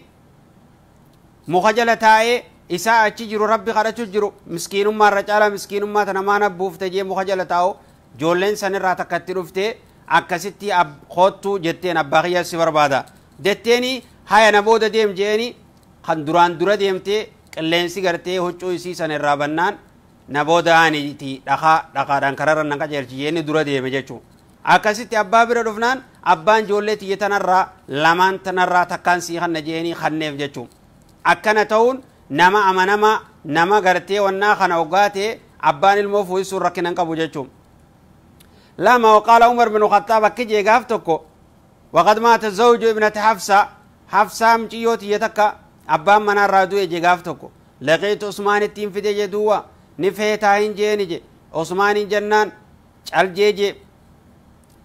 Speaker 2: muka jala taa'ee isaa achi jiru rabbi kadhachuu jiru miskiinummaa irra caalaa miskiinummaa tana maana buufte jee muka jala taa'u ijoolleen san irraa takkatti dhuftee akkasitti koottuu jetteen abbaa kiyyaa si barbaada jetteeni haya na booda deem jeeni kan duraan dura deemtee qilleensi gartee huccuu isii san irraa bannaan na booda aaniti dhakaa dhakaadhaan kararra nan qajeelchi jeeni dura deeme jechuudha. Akkasitti abbaa bira dhufnaan abbaan ijoollee tiyya tanarraa lamaan tanarraa takkaan sii kanna jeeni kanneef jechuudha. Akkana ta'uun nama amanamaa nama gartee wannaa kana hoggaa ta'e abbaan ilmoo fuusisuun rakkina hin qabu jechuudha. Lama waqaala Umar bin Khattaab akki jee gaaf tokko waqad maata zawju ibnati Hafsaa Hafsaa muciyyoo tiyya takka abbaan manaarraa du'e jee gaaf tokko laqiitu Usmaan ittiin fide jee duwwa ni feetaa hin jeeni je Usmaaniin jennaan caljee jee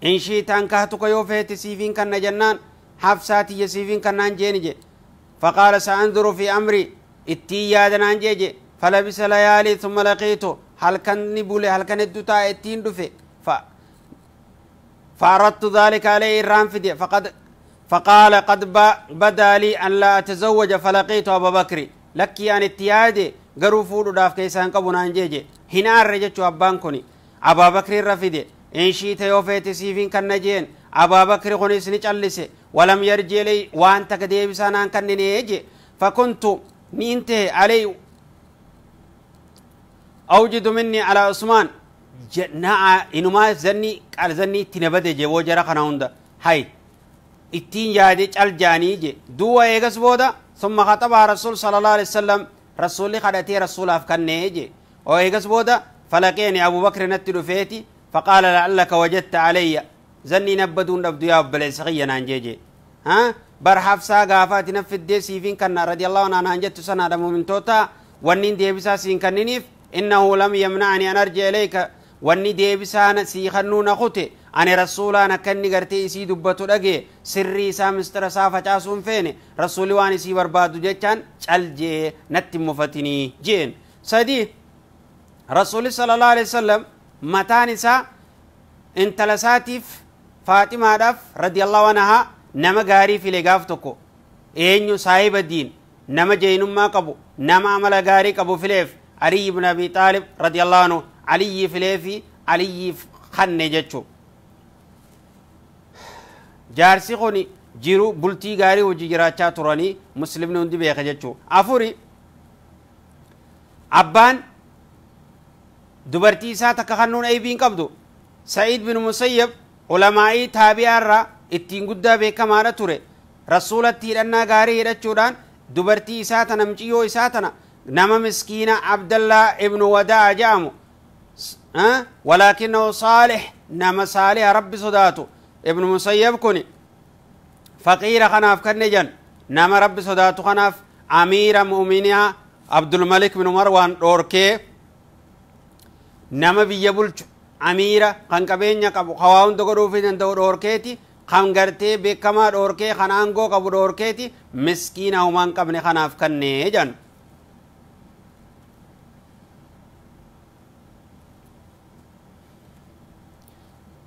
Speaker 2: in shiitaan kaatuka yoo feete siifiin kanna jennaan Hafsaa tiyya siifiin kannaan jeeni je faqaala sa'anzuru fi amri ittiin yaadanaan jee je falabisa layaalii thumma laqiitu halkan ni bule halkan hedduu taa'e ittiin dhufe فأردت ذلك عليه الرام فدي فقال قد بدا لي أن لا أتزوج فلقيت أبا بكر لك أن اتيادي قروا فودو داف كيسان قبنا انجيجي هنا الرجل أبان كوني أبا بكر الرفدي إن شئت يوفيت سيفين كالنجين أبا بكر خنيس نجلسي ولم يرجي لي وأنت كديب سانان كننيجي فكنت ننتهي علي أوجد مني على عثمان إنما زني قال زني تنبدي جي وجرا خنا هوندا هاي ittiin yaade cal jaanii je duuba eegas booda summa khaxabaa rasuul sallallahu alaihi wasallam rasuulli kadhatee rasuulaaf kannee je oo eegas booda falaqeeni abubakri natti dhufeeti faqaala la'allaka wajadta alayya zannii nabbaduun dhabdu yaa obboleessa kiyya naan jee je bar hafsaa gaafaati na fiddee siifiin kanna radiyallahu anhaa naan jettu sanaadha mumintoota wanniin deebisaa siin kanniniif innahu lam yamna'ani an arji'a ilayka wanni deebisaa sii kannuu na kute ani rasuulaan akka inni gartee isii dubbatu dhagee sirrii isaa mistira isaa facaasuun feene rasuulli waan isii barbaadu jechaan cal jee natti mufatinii jeen. Sadii Rasuulli sallallahu alaihi wasallam mataan isaa intala isaatiif Faaximaadhaaf radiyallahu anhaa nama gaarii file gaaf tokko eenyu saahiba diin nama jeenummaa qabu nama amala gaarii qabu fileef Ali ibn Abi Taalib radiyallahu anhu Aliyyi fileefi Aliyyiif kanne jechuu. Jaarsi kun jiru bultii gaarii hojii jiraachaa turanii muslimni hundi beeka jechuu. Afuri abbaan dubartii isaa takka kannuun aybii hin qabdu. Sa'iid bin Musayyab ulamaa'ii taabi'aa irraa ittiin guddaa beekamaadha ture. Rasuulatti hidhannaa gaarii hidhachuudhaan dubartii isaa tana muciyyoo isaa tana nama miskiina Abdallaa ibnu Wadaa jedhamu walaakinahu saalih nama saaliha rabbi sodaatu ibnu Musayyab kun faqiira kanaaf kanne jan nama rabbi sodaatu kanaaf amiira mu'miniyaa Abdulmalik bin Marwaan dhoorkee nama biyya bulchu amiira kan qabeenya qabu hawaa hunda godhuufii danda'u dhoorkeeti kan gartee beekamaa dhoorkee kan aangoo qabu dhoorkeeti miskiina homaa hin qabne kanaaf kannee jan.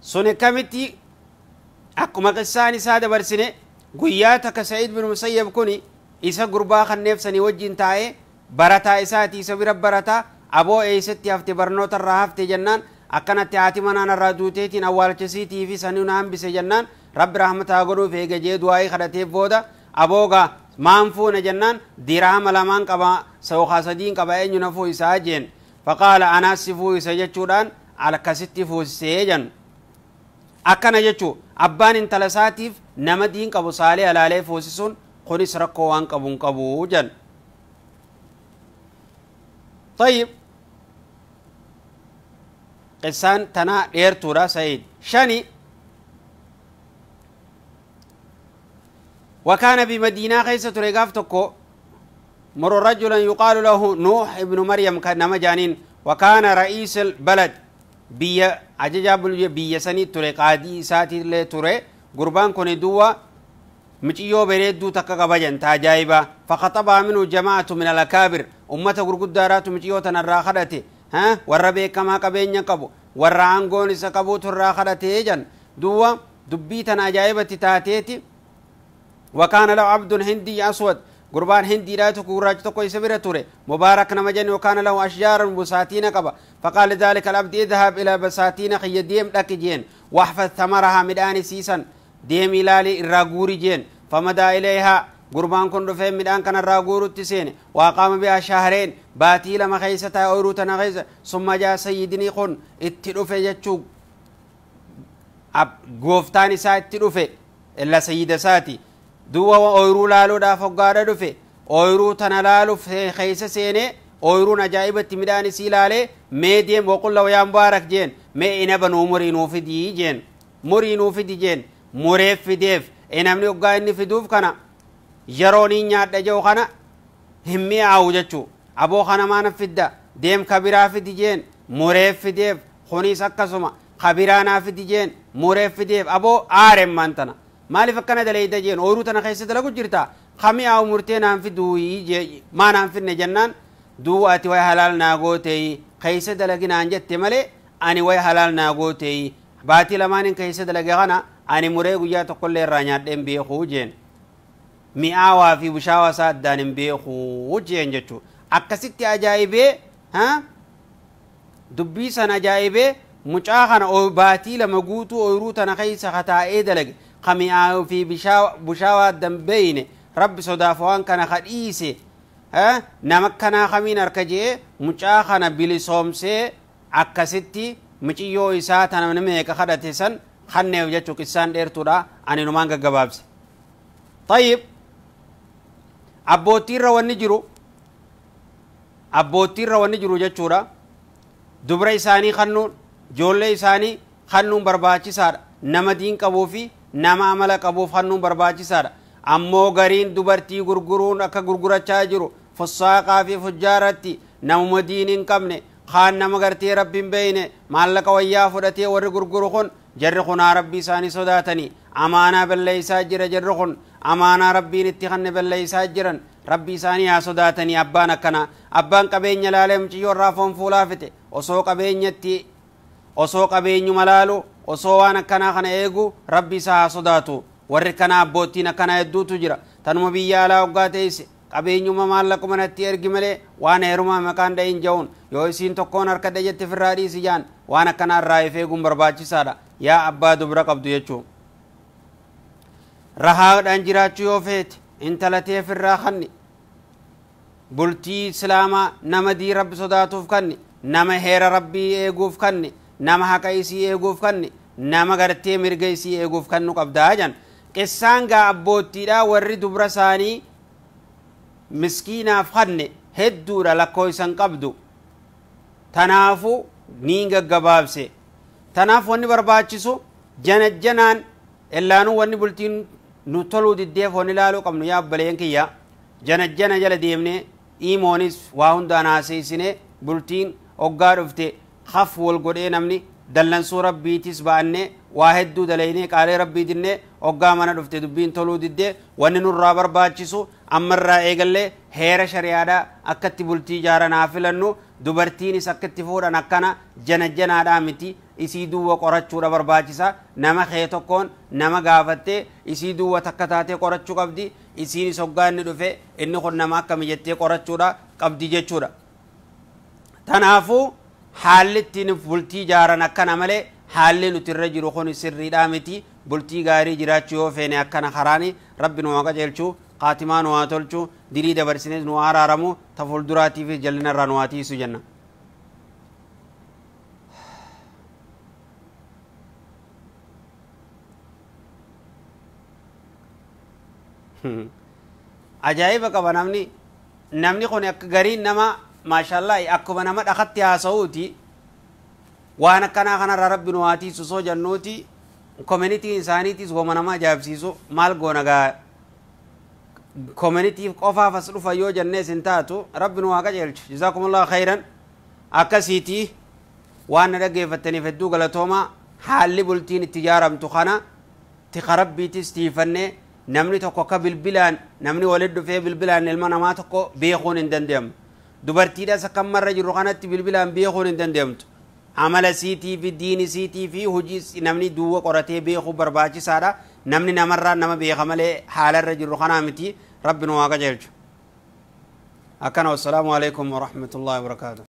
Speaker 2: Sun akkamitti akkuma qissaan isaa dabarsine guyyaa takka Sa'iid bin Musayyab kun isa gurbaa kanneef sanii wajjin taa'ee barataa isaati isa bira barataa aboo eessatti hafte barnoota irraa hafte jennaan akkanatti haati manaan irraa duuteetiin awwaalchisiitii fi sanii na hambise jennaan rabbi rahmataa godhuuf eega jee du'aa'ii kadhateef booda aboogaa maan fuune jennaan dirhama lamaan qaba yookaan sadiin qaba eenyu na fuuyisaa jeen faqaala anaas si fuuyisa jechuudhaan akkasitti fuusisee jennu. Akkana jechuu abbaan intala isaatiif nama diin qabu saalee alaalee fuusisuun kunis rakkoo waan qabu hin qabu jennu. طيب qissaan tanaa dheertuudha Sa'iid. Shani وكان بمدينة خيسة رقاف تكو مر رجلا يقال له نوح ابن مريم كان مجانين وكان رئيس البلد بي عججا بي سني تري قادي ساتي لي تري قربان كوني دوا مچيو بريدو تكا قبجن تاجايبا فخطبها منه جماعة من الأكابر أمته غرغدارات مچيو تنرا خدته ها وربي كما قبين قبو ورانغون سقبو ترا خدته جن دوا دبي تنا تاتيتي وكان له عبد هندي أسود قربان هندي لا تكوراج تكوي سبيرة توري مبارك نمجن وكان له أشجار بساتين قبا فقال ذلك العبد اذهب إلى بساتين خي ديم لك جين واحفظ ثمرها مدان سيسا ديم إلالي الراغوري جين فمدى إليها قربان كن رفين مدان كان الراغور التسين وقام بها شهرين باتي لما خيستا أوروتنا خيسة ثم جاء سيدني خن اتلوفي جتشو غوفتاني سا اتلوفي إلا سيد ساتي duwa ooyiruu laaluudhaaf hoggaadha dhufe ooyiruu tana laaluuf keessa seenee ooyiruun ajaa'ibatti midhaan isii laalee mee deem waqulla yaa mubaarak jeen mee inaba nuu murii nuu fidii jeen murii nuu fidi jeen mureef fideef inabni hoggaa inni fiduuf kana yeroo niin nyaadha jedhu kana hin mi'aawu jechuu aboo kana maana fidda deem kabiraa fidi jeen mureef fideef kunis akkasuma kabiraa naa fidi jeen mureef fideef aboo aareen maan tana maaliif akkana dalayda jeen ooyiruu tana keessa dalagu jirta kami'aawu murtee naan fiduu maa naan fidne jennaan duuba ati way halaal naa gooteeyi keessa dalagi naan jette malee ani way halaal naa gooteeyi baatii lamaanin keessa dalage kana ani muree guyyaa tokkollee irraa nyaadheen beekuu jeen mi'aawaa fi bushaawaa isaa addaan hin beekuu jeen jechuu akkasitti ajaa'ibee dubbii sana ajaa'ibee mucaa kana baatii lama guutuu ooyiruu tana keessa kataa'ee dalage kami'aawu fi bushaawaa addan beeyne rabbi sodaaf waan kana kadhiise nama akkanaa kamiin harka jee mucaa kana bilisoomsee akkasitti muciyyoo isaa tana meeqa kadhate san kanneef jechuu qissaan dheertuudha ani numaan gaggabaabse. طيب abbootiirra wanni jiru abbootiirra wanni jiru jechuudha dubra isaanii kannuun ijoollee isaanii kannuun barbaachisaadha nama diin qabuu fi nama amala qabuuf kannuun barbaachisaadha ammoo gariin dubartii gurguruun akka gurgurachaa jiru fussaaqaa fi fujjaaratti namuma diin hin qabne kaan nama gartee rabbi hin beeyne maallaqa wayyaa fudhatee warri gurguru kun jarri kunaa rabbii isaanii sodaatanii amaanaa balleeysaa jira jarri kun amaanaa rabbiin itti kanne balleeysaa jiran Rabbi isaanii haa sodaatanii. Abbaan akkana abbaan qabeenya laalee mucayyoo irraa foon fuulaa fite, osoo qabeenyatti osoo qabeenyuma laalu, osoo waan akkanaa kana eegu, Rabbi isaa haa sodaatu. Warri kana abboottiin akkanaa hedduutu jira. Tanuma biyya alaa hoggaa teesse qabeenyuma maallaquma natti ergi malee waan heerumaa maqaan dhayin ja'uun, yoo isiin tokkoon harkadha jette firraa dhiisi jaan. Waan akkanaa irraa if eeguun barbaachisaadha yaa abbaa dubra qabdu jechuu. Rahaadhaan jiraachuu yoo feete intala tee firraa kanni, bultii islaamaa nama dii Rabbi sodaatuuf kanni, nama heera Rabbii eeguuf kanni, nama haqa isii eeguuf kanni, nama gartee mirga isii eeguuf kannu qabdaa jan. Qissaan gaa abboottiidha warri dubra isaanii miskiinaaf kanne hedduudha, lakkoo isan qabdu. Tanaafu niin gaggabaabse. Tanaaf wanni barbaachisu janajjanaan ellaanuu wanni bultiin nu toluu diddeef wanni ilaaluu qabnu, yaa obboleen kiyya, janajjana jala deemne iimoonis waa hundaan haaseessine, bultiin hoggaa dhufte haf wal godhee namni dallansuu Rabbiitis ba'annee waa hedduu dalaynee qaalee Rabbii dinnee hoggaa mana dhufte dubbiin toluu diddee. Wanni nurraa barbaachisu ammarraa eegallee heera shari'aadhaa akkatti bultii ijaaran haa filannu. Dubartiinis akkatti fuudhan akkana janajjanaadhaa miti, isii duwwa qorachuudha barbaachisa. Nama kee tokkoon nama gaafattee isii duwwa takka taatee qorachuu qabdi. Isiinis hoggaa inni dhufe inni kun nama akkami jettee qorachuudha qabdi jechuudha. Tanaafuu haalli ittiin bultii ijaaran akkana malee haalli nuti irra jiru kun sirriidhaa miti. Bultii gaarii jiraachuu yoo feene akkana karaani. Rabbi nu haa qajeelchuu, qaatimaa nu haa tolchuu, dilii dabarsines nu haa araaramu, ta fuulduraatiifis jallina irraa nu haa tiisu jenna. Ajaa'iba qaba namni kun. Akka gariin nama maashaallah akkuma nama dhakatti haasa'uuti. Waan akkanaa kanarraa Rabbi nu haa tiisu soo jennuuti, communityn isaaniitis wama nama ajaa'ibsiisu. Maal goona gaa, communityf qofaaf as dhufa yoo jennees hin taatu. Rabbi nu haa qajeelchu. Jazaakumullahu khayran. Akkasiiti, waan na dhaggeeffattaniif hedduu galatoomaa. Haalli bultiin itti ijaaramtu kana tika Rabbiitis tiifannee, namni tokko akka bilbilaan namni walit dhufee bilbilaan ilma namaa tokko beekuun hin danda'amu. Dubartiidhas akka ammarra jirru kanatti bilbilaan beekuun hin danda'amtu. Amala siitii fi diini siitii fi hojii namni duwwa qoratee beekuu barbaachisaadha. Namni namarraa nama beeka malee haalarra jirru kanaa miti. Rabbi nu haa qajeelchu. Akkana, wassalaamu alaikum warahmatullahi wabarakaatu.